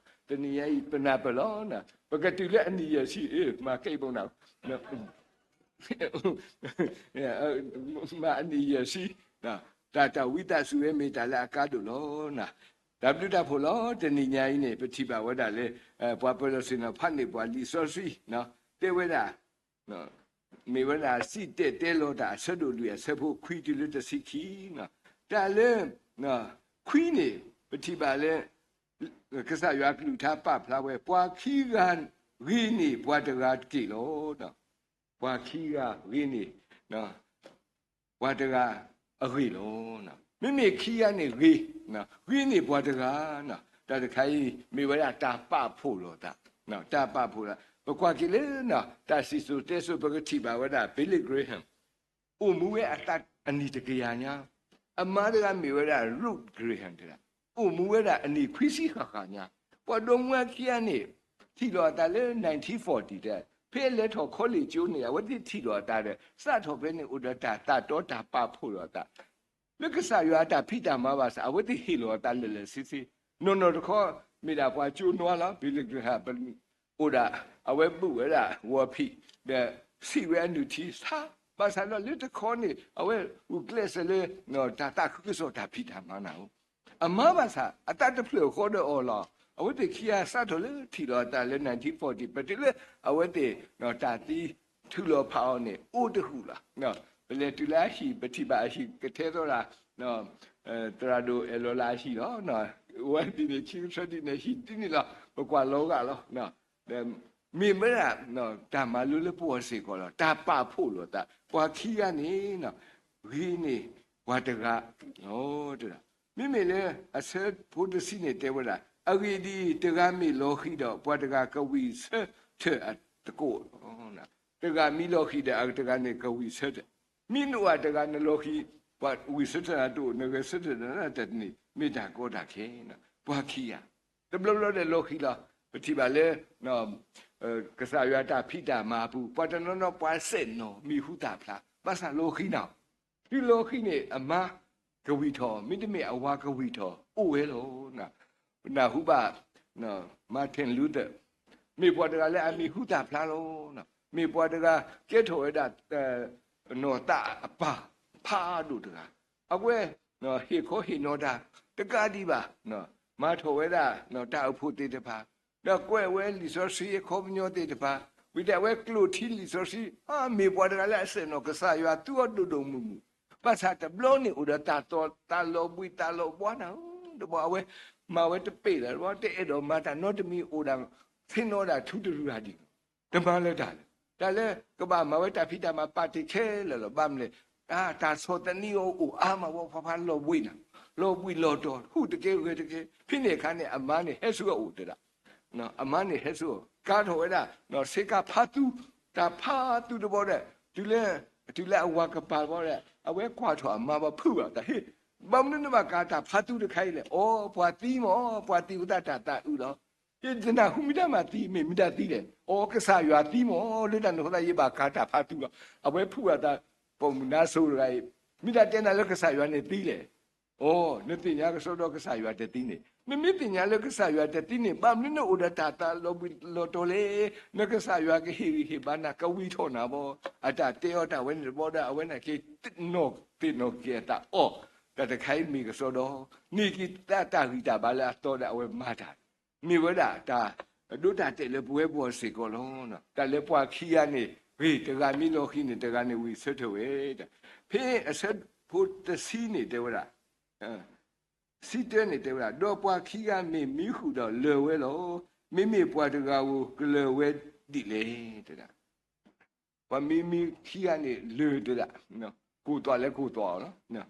တနံၤညါအံၤ ပနၢ်ပၢၢ်လီၤ ပကတုၤလၢအနံၣ်ယဲၢ်ဆံ မၤကဲအံၤပနၢ် မၤအနံၣ်ယဲၢ်ဆံ တၢ်တၢ်ဝံသးစူၤဝဲမ့ၢ်တၢ်လၢအကါဒိၣ်လီၤ. တၢ်ဘျုးတၢ်ဖှိၣ်လီၤ. တနံၤညါအံၤန့ၣ် ပထံၣ်ဘၣ်ဝဲဒၣ်လၢ ပှၤပၢၤလီၢ်ဆ့ၣ်နီၤဖးန့ၢ်ပှၤလံာ်စီဆှံ တဲဝဲဒၣ် မ့ၢ်ဝဲဒၣ်စံၣ်တဲၤတဲလီၤတၢ်အဆၢဒိၣ်လွံၢ်အဆၢဖိခွံတုၤလၢတဆံခံ, တၢ်လၢ ခွံန့ၣ် ပထံၣ်ဘၣ်လၢ ကစၢ်ယွၤအကလုၢ်ကထါပာ်ဖျါဝဲ ပှၤခံဂၤဂ့ၤန့ၢ်ပှၤတဂၤတက့ၢ်လီၤ. ပှၤခံဂၤဂ့ၤန့ၢ် ပှၤတဂၤအဂ့ၢ်လီၤ. မ့မ့ၢ်ခံဂၤန့ၣ်ဂ့ၤ, ဂ့ၤန့ၢ်ပှၤတဂၤ, တၢ်တခါအံၤ မ့ၢ်ဝဲဒၣ်တၢ်ပာ်ဖှိၣ်လိာ်သး, တၢ်ပာ်ဖှိၣ်လိာ်သး ပကွၢ်က့ၤလၢ တၢ်စံၣ်စိၤတဲစိၤ ပကထံၣ်ဘၣ်ဝဲဒၣ် Billy Graham အိၣ်မူဝဲအသးအနံၣ်တကယၤညါ, အမါတဂၤမ့ၢ်ဝဲဒၣ် Ruth Graham တဂၤ, အိၣ်မူဝဲဒၣ်အနံၣ်ခွံဆံဃၣ်ဃၣ်ညါ, ပှၤဒီမါဝၤခံဂၤန့ၣ် ထံၣ်လိာ်အသးလၢ nineteen forty တဲ, ဖဲလဲၤထီၣ် college ကၠိန့ၣ် အဝဲသ့ၣ်ထံၣ်လိာ်အသးဒီး စးထီၣ်ဖဲန့ၣ်အိၣ်ဒီးတၢ်သးတီတၢ်ပာ်ဖှိၣ်လိာ်အသး လၢကစၢ်ယွၤအတၢ်ဖံးတၢ်မၤဘၣ်ဆၣ် အဝဲသ့ၣ်ဟ့ၣ်လီၤအသးလၢာ်လၢာ်ဆ့ဆ့, နီၢ်နီၢ်တခီ မ့ၢ်ဒၣ်ပှၤကၠိနွါလီၤ, Billy Graham အိၣ်ဒၣ် အဝဲဘုၣ်ဝဲဒၣ်ဝီၤဖံး ဒီးဆံးဝဲအနုၢ်ထံဆါ, ဘၣ်ဆၣ်ဒီးလၢတခီန့ၣ် အဝဲအိၣ်ကျဲးစၢးလၢ တၢ်သးခုကစီၣ်တၢ်ဖံးတၢ်မၤနၤဧိၤ, အမါဘၣ်ဆၣ် အသးတဖျၢၣ်ဃီဒီးအီၤလီၤ. အဝဲသ့ၣ်ခံဂၤစးထီၣ်လၢထံၣ်လိာ်အသးလၢ nineteen forty ပတုၤလၢ အဝဲသ့ၣ် တၢ်သံထုးလီၤဖးအီၤန့ၣ် အိၣ်တဟူးလီၤ. ပလဲၤတုၤလၢအဟံၣ် ပထံၣ်ဘၣ်အဟံၣ်ကထဲသီဒၣ် သရၣ်ဒိၣ်အဲၣ်လီၤလၢအဟံၣ်လီၤ. ဝဲဒ်န့ၣ် ခံကထၢဒ်န့ၣ် ဟံၣ်ဒ်န့ၣ်လီၤ. ပကွၢ်လီၤဂာ်လီၤ. မ့ၢ်ဝဲဒၣ် တၢ်မၤလိလၢပဂီၢ်စ့ၢ်ကီးလီၤ. တၢ်ပာ်ဖှိၣ်လိာ်သး ပှၤခံဂၤန့ၣ် ဂ့ၤန့ၢ်ပှၤတဂၤလီၤ. မ့မ့ၢ်လၢအဆၢဖိတဆံန့ၣ်တဲဝဲဒၣ် အဂ့ၢ်ဒ်အံၤ, တဂၤမ့ၢ်လီၤဃံၤဒီး ပှၤတဂၤကဝံၢ်ဆၢထၢၣ်အသကိးလီၤ. တဂၤမ့ၢ်လီၤဃံၤဒီး အတဂၤန့ၣ်ကဝံၢ်ဆၢထၢၣ်, မ့ၢ်နအိၣ်အတဂၤနလီၤဃံၤ, ပှၤဝံၢ်ဆၢထၢၣ်အသကိး နဂဲၤဆၢထၢၣ်နတၢ်တန့ၢ် မ့ၢ်တၢ်ကီတၢ်ခဲ, ပှၤခံဂၤ တဘျီဘျီဒီးလီၤဃံၤလီၤ. ပထံၣ်ဘၣ်လၢ ကစၢ်ယွၤတၢ်ဖံးတၢ်မၤအပူၤ ပှၤတနီၤနီၤပှၤစဲၣ်နီၤမံၤဟူသၣ်ဖျါ ဘၣ်ဆၣ်လီၤဃံၤနၤ, တုၤလီၤဃံၤန့ၣ် အမါကဝံၢ်ထီၣ် မ့တမ့ၢ်အဝၤကဝံၢ်ထီၣ် အိၣ်ဝဲလီၤ. ပနၢ်ဟူဘၣ် Martin Luther မ့ၢ်ပှၤတဂၤလၢအမံၤဟူသၣ်ဖျါလီၤ. မ့ၢ်ပှၤတဂၤကဲထီၣ်ဝဲဒၣ် နီၢ်သးအပၢ်ဖးဒိၣ်တဂၤ, အဝဲ ဟ့ၣ်ခီဟ့ၣ်နီၤတၢ်တကးဒံးဘၣ်, မၤထီၣ်ဝဲဒၣ် တၢ်အိၣ်ဖှိၣ်သ့ၣ်တဖၣ်, ဒီးကွဲးဝဲလံာ်စီဆှံအခီပညီသ့ၣ်တဖၣ်, ဝံၤဒီးအဝဲကျိၣ်ထံလံာ်စီဆှံ, မ့ၢ်ပှၤတဂၤလၢအစဲၣ်နီၤကစၢ်ယွၤသူအီၤဒိၣ်ဒိၣ်မုၢ်မုၢ်, ဘၣ်ဆၣ်တဘျီန့ၣ်အိၣ်ဒီးတၢ်သီၣ်တၢ်လီၤဘှံးတၢ်လီၤဘှါနၤဧၢ, တဘျီအဝဲမၤဝဲတပ့ၢ်လၢၤတဘျီ တအဲၣ်ဒိးမၤတၢ်နီတမံၤ အိၣ်ဒၣ်သ့ၣ်နီၣ်ဒၣ်ထူတရူၢ်ဧါဒံး တမၤလၢၤတၢ်လၢၤ, တၢ်လၢကဘၣ်မၤဝဲတၢ်ဖံးတၢ်မၤပာ်တ့ၢ်ခဲလၢာ်လီၤ. ဘၣ်မနုၤလဲၣ်, တၢ်ဆီၣ်သနံးအီၤအိၣ်အါမးဝဲ ဖးဖးလီၤဘှံးနၤ, လီၤဘှံးလီၤတီၤ ဟူးတကဲဂဲၤတကဲ, ဖဲန့ၣ်အခါန့ၣ် အမါန့ၣ်ဟဲဆူအအိၣ်တဲဒၣ်, အမါန့ၣ်ဟဲဆူအအိၣ် ကၤထီၣ်ဝဲဒၣ် ဆ့ကၤဖးသူ, တၢ်ဖးသူတဘျီဒီး တုၤလၢ တုၤလၢအဝၤကပၤတဘျီဒီး အဝဲကွၢ်ထီၣ်အမါဘၣ်ဖုးဘၣ်တၢ်ဟ့ၣ်, ဘၣ်မနုၤနဘၣ်ကၤတၢ်ဖးသူတခါအံၤလဲၣ်, အိ ပှၤသံမး ပှၤသံဝဲသတးတၢ်သးအုးလီၤ. ယတနၢ်ဟူမ့ၢ်တၢ်မၤသံ မ့ၢ်မ့ၢ်တၢ်သံလဲၣ်, အိ ကစၢ်ယွၤသံမး လၢတၢ်န့ၣ်အဃိသတး ယဘၣ်ကၤတၢ်ဖးသူလီၤ. အဝဲဖုးဘၣ်တၢ် ပိာ်မုၣ်နါစိၤတဂၤအံၤ, မ့ၢ်တၢ်တဲနၤလၢကစၢ်ယွၤန့ၣ်သံလဲၣ်, အိ နသ့ၣ်ညါကစီဒီကစၢ်ယွၤတသံန့ၣ်, နမ့ၢ်သ့ၣ်ညါလၢကစၢ်ယွၤတသံန့ၣ် ဘၣ်မနုၤနအိၣ်ဒီးတၢ်သးလီၤဘှံးလီၤတီၤလဲၣ်, နကစၢ်ယွၤကဟ့ၣ်ဂံၢ်ဟ့ၣ်ဘါနၤ ကဝံၢ်ထီၣ်နၤဘၣ်, အတၢ်တဲအီၤတၢ်ဝဲန့ၣ်တဘျီဒီး အဝဲန့ၣ်က့ၤ နီၢ်သ့ၣ်နီၢ်က့ၤအသးအီၣ် တၢ်တခါအံၤမ့ၢ်ကစီဒီ, န့ၢ်က့ၤတၢ်တၢ်ဂံၢ်တၢ်ဘါလၢအသီဒီးအဝဲမၤတၢ်, မ့ၢ်ဝဲဒၣ်တၢ်ဒိတၢ်တဲာ်လၢပဝဲပဂီၢ်စ့ၢ်ကီးလီၤ. တၢ်လၢပှၤခံဂၤန့ၣ် ဂ့ၤတဂၤမ့ၢ်လီၤဃံၤန့ၣ် တဂၤန့ၣ်ဝံၣ်ဆၢထၢၣ်ဝဲ, ဖဲအဆၢဖိတဆံန့ၣ်တဲဝဲဒၣ် ဆံတၢန့ၣ်တဲဝဲဒၣ်, ဒီးပှၤခံဂၤမ့ၢ်မံဃုာ်ဒီးလၢာ်ဝဲလီၤ. မ့မ့ၢ်ပှၤတဂၤဧိၤကလၢာ်ဝဲဒ်လဲၣ်, ပှၤမံမံခံဂၤန့ၣ်လၢာ်တဲဒၣ်, ကိၢ်သွးလဲၤကိၢ်သွးအီၤလီၤ.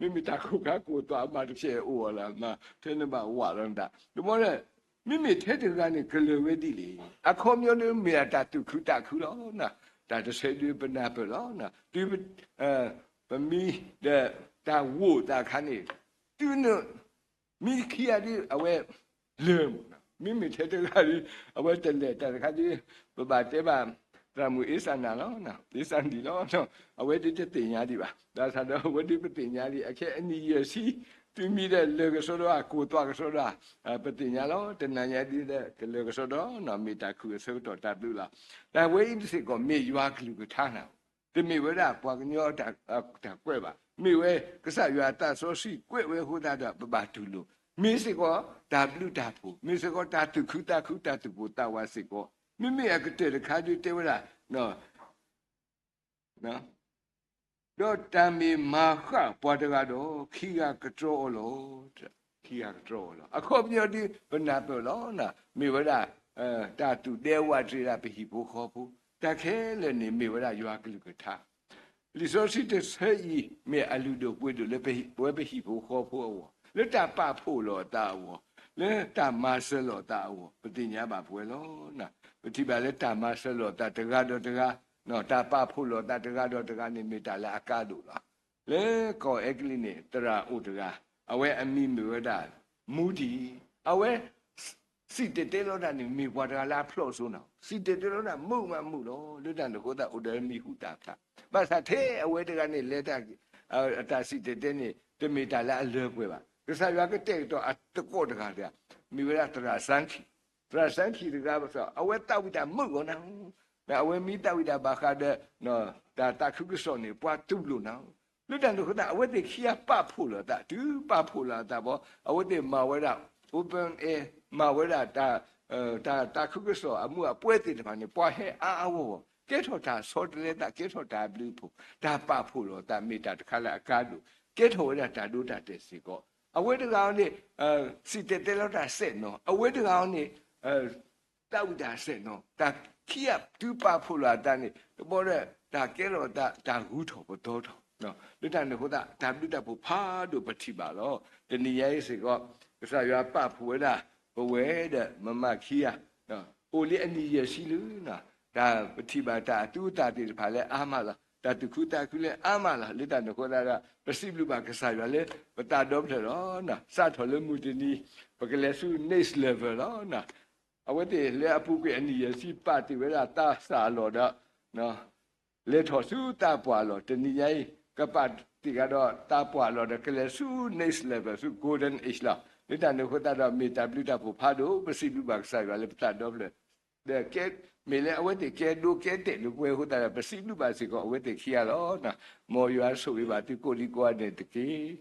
မ့မ့ၢ်တၢ်ကိၢ်ခါကိၢ်သွးအမၤတဖျဲးအိၣ်အီၤလီၤ, ထဲနဘၣ်ဝးလီၤနသး, တဘျီဒီး မ့မ့ၢ်ထဲတဂၤန့ၣ်ကလၢာ်ဝဲဒ်လဲၣ်, အခီပညီဒ်မ့ၢ်အတၢ်သူၣ်ခုသးခုလီၤ. တၢ်တဆဲးဒုးပနၢ်ပၢၢ်လီၤ. တုၤ ပမံဒီးတၢ်ဝိၣ်သးခါန့ၣ်, တုၤန မံခံဂၤဒ်အဝဲ လၢာ်မး, မ့မ့ၢ်ထဲတဂၤဒ် အဝဲတလဲၤတၢ်တခါဒ် ပဘၣ်တဲဘၣ် သရၣ်မုၣ်အ့စၢ်နၤလီၤ, အ့စၢ်နံၣ်လီၤ, အဝဲဒ်တသ့ၣ်ညါဒံးဘၣ်, ဘၣ်ဆၣ်ဒီးအဝဲဒ်ပသ့ၣ်ညါဒံး အခဲအံၤနံၣ်ယဲၢ်ဆံ, တုၤမံဒီးလၢာ်ကစီဒီဧါ ကိၢ်သွးကစီဒီဧါ, ပသ့ၣ်ညါလီၤ. တနၤညါဒ်လၢကလၢာ်ကစီဒီ မ့ၢ်တၢ်ခုၣ်အဆၢကတီၢ်တၢ်ဘျုးလီၤ. တၢ်ဝဲအံၤစ့ၢ်ကီးမ့ၢ်ယွၤကလုၢ်ကထါနၤ, တမ့ၢ်ဝဲဒၣ်ပှၤကညီတၢ်ကွဲးဘၣ်, မ့ၢ်ဝဲကစၢ်ယွၤအသးစီဆှံကွဲးဝဲအဃိသတးဒီး ပဘၣ်တူၢ်လိာ်, မ့ၢ်စ့ၢ်ကီးတၢ်ဘျုးတၢ်ဖှိၣ်, မ့ၢ်စ့ၢ်ကီးတၢ်သူၣ်ခုသးခုတၢ်သူၣ်ပိၢ်သးဝးစ့ၢ်ကီး, မ့မ့ၢ်အကတၢၢ်တခါဒ်တဲဝဲဒၣ် ဒီးတၢ်မ့ၢ်မၤဃၣ်ပှၤတဂၤဒီး ခံဂၤကတြီအီၤလီၤ. ခံဂၤကတြီအီၤလီၤ. အခီပညီဒ်ပနၢ်ပၢၢ်လီၤ, မ့ၢ်ဝဲဒၣ် တၢ်သူၣ်ဒဲဝးတရံးဒၣ်ပဟံၣ်ဖိဃီဖိ, တၢ်ခဲလၢာ်န့ၣ်မ့ၢ်ဝဲဒၣ်ယွၤကလုၢ်ကထါ လံာ်စီဆှံတဆၢအံၤ မ့ၢ်အလုၢ်ဒိၣ်ပှ့ၤဒိၣ်လၢပဝဲပဟံၣ်ဖိဃီဖိအဂီၢ်, လၢတၢ်ပာ်ဖှိၣ်လီၤအသးအဂီၢ်, လၢတၢ်မၤစၢၤလီၤအသးအဂီၢ်, ပသ့ၣ်ညါဘၣ်ပဝဲလီၤ. ပထံၣ်ဘၣ်လၢတၢ်မၤစၢၤလီၤအသးတဂၤဒီးတဂၤ, တၢ်ပာ်ဖှိၣ်လီၤအသးတဂၤဒီးတဂၤန့ၣ် မ့ၢ်တၢ်လၢအကါဒိၣ်လီၤ. လၢကီၢ်အဲကလံးန့ၣ် သရၣ်အိၣ်တဂၤ, အဝဲအမံၤမ့ၢ်ဝဲဒၣ် မူဒံ, အဝဲ စံၣ်တဲၤတဲလီၤတၢ်န့ၣ် မ့ၢ်ပှၤတဂၤလၢအဖျိးစိနီၤ, စံၣ်တဲၤတဲလီၤတၢ်မုာ်မးမုာ်လီၤ, လၢတၢ်န့ၣ်အဃိသတးအိၣ်ဒီးမံၤဟူသၣ်ဖျါ, ဘၣ်ဆၣ်ထဲအဝဲတဂၤန့ၣ် လဲၤတၢ် အတၢ်စံၣ်တဲၤတဲန့ၣ် တမ့ၢ်တၢ်လၢအလၢပှဲၤဘၣ်. ကစၢ်ယွၤကတဲာ်ကတီၤအသကိးတဂၤတဂၤ, မ့ၢ်ဝဲဒၣ်သရၣ်စၢ်ခံ, သရၣ်စၢ်ခံတဂၤဘၣ်ဆၣ် အဝဲသးဝံၣ်တၢ်မုာ်ဂီၤနၤ, အဝဲမ့ၢ်သးဝံၣ်တၢ်ဘၣ်ဃးဒီး တၢ်သးခုကစီၣ်န့ၣ် ပှၤတူၢ်လိာ်နၤ, လၢတၢ်န့ၣ်အဃိသတး အဝဲသ့ၣ်ခံဂၤပာ်ဖှိၣ်လီၤအသး, တုၤပာ်ဖှိၣ်လီၤအသးဘၣ် အဝဲသ့ၣ်မၤဝဲဒၣ် open air, မၤဝဲဒၣ် တၢ်သးခုကစီၣ်အမုၢ်အပှဲၤသ့ၣ်တဖၣ်န့ၣ် ပှၤဟဲအါအါဂီၢ်ဂီၢ်, ကဲထီၣ်တၢ်ဆီတလဲသး, ကဲထီၣ်တၢ်ဘျုးဖှိၣ်, တၢ်ပာ်ဖှိၣ်လီၤအသးမ့ၢ်တၢ်တခါလၢအကါဒိၣ်, ကဲထီၣ်ဝဲဒၣ်တၢ်ဒိတၢ်တဲာ်စ့ၢ်ကီး. အဝဲတဂၤန့ၣ် စံၣ်တဲၤတဲလီၤတၢ်စဲးနီၤ, အဝဲတဂၤန့ၣ် သးဝံၣ်တၢ်စဲးနီၤ, တၢ်ခံဂၤတုၤပာ်ဖှိၣ်လီၤအသးန့ၣ် တဘျီဒီး တၢ်ကဲထီၣ်တၢ်ဂုၤထီၣ်ပသီထီၣ်, လၢတၢ်န့ၣ်အဃိသတး တၢ်ဘျုးတၢ်ဖှိၣ်ဖးဒိၣ်ပထံၣ်ဘၣ်လီၤ. တနံၤညါအံၤစ့ၢ်ကီး ကစၢ်ယွၤပာ်ဖှိၣ်ဝဲဒၣ် ပဝဲဒီးမမၤခံဂၤ အိၣ်လံအနံၣ်ယဲၢ်ဆံလၢ တၢ်ပထံၣ်ဘၣ်တၢ်အသူအသၣ်သ့ၣ်တဖၣ်လၢအါမးလီၤ, တၢ်သူၣ်ခုသးခုလၢအါမးလီၤ. လၢတၢ်န့ၣ်အဃိသတးဒီး ပစံးဘျုးဘၣ်ကစၢ်ယွၤလၢ ပသးဒီဖျၢၣ်လီၤ. စးထီၣ်လၢမုၢ်တနံၤ ပကလဲၤဆူ next level လီၤ. အဝဲသ့ၣ်လၢအပူၤကွံာ်အနံၣ်ယဲၢ်ဆံ ပာ်တ့ၢ်ဝဲဒၣ်သးစၢ်အလီၢ်ဒီး လဲၤထီၣ်ဆူသးပှၢ်အလီၢ်, တနံၤညါအံၤ ကပာ်တ့ၢ်ဃာ်ဒီးသးပှၢ်အလီၢ်ဒီး ကလဲၤဆူ next level ဆူ golden age လီၤ. လၢတၢ်န့ၣ်အဃိသတးဒီး မ့ၢ်တၢ်ဘျုးတၢ်ဖှိၣ်ဖးဒိၣ်, ပစံးဘျုးဘၣ်ကစၢ်ယွၤလၢပသးဒီဖျၢၣ် ဒီးကဲ မ့ၢ်လၢအဝဲသ့ၣ်ကဲဒိကဲတဲာ်လၢပဝဲအဃိသတးဒီး ပစံးဘျုးဘၣ်စ့ၢ်ကီးအဝဲသ့ၣ်ခံဂၤလီၤ. မ်ယွၤဆိၣ်ဂ့ၤဘၣ်သုကိးဒံကိးဂၤန့ၣ်တက့ၢ်.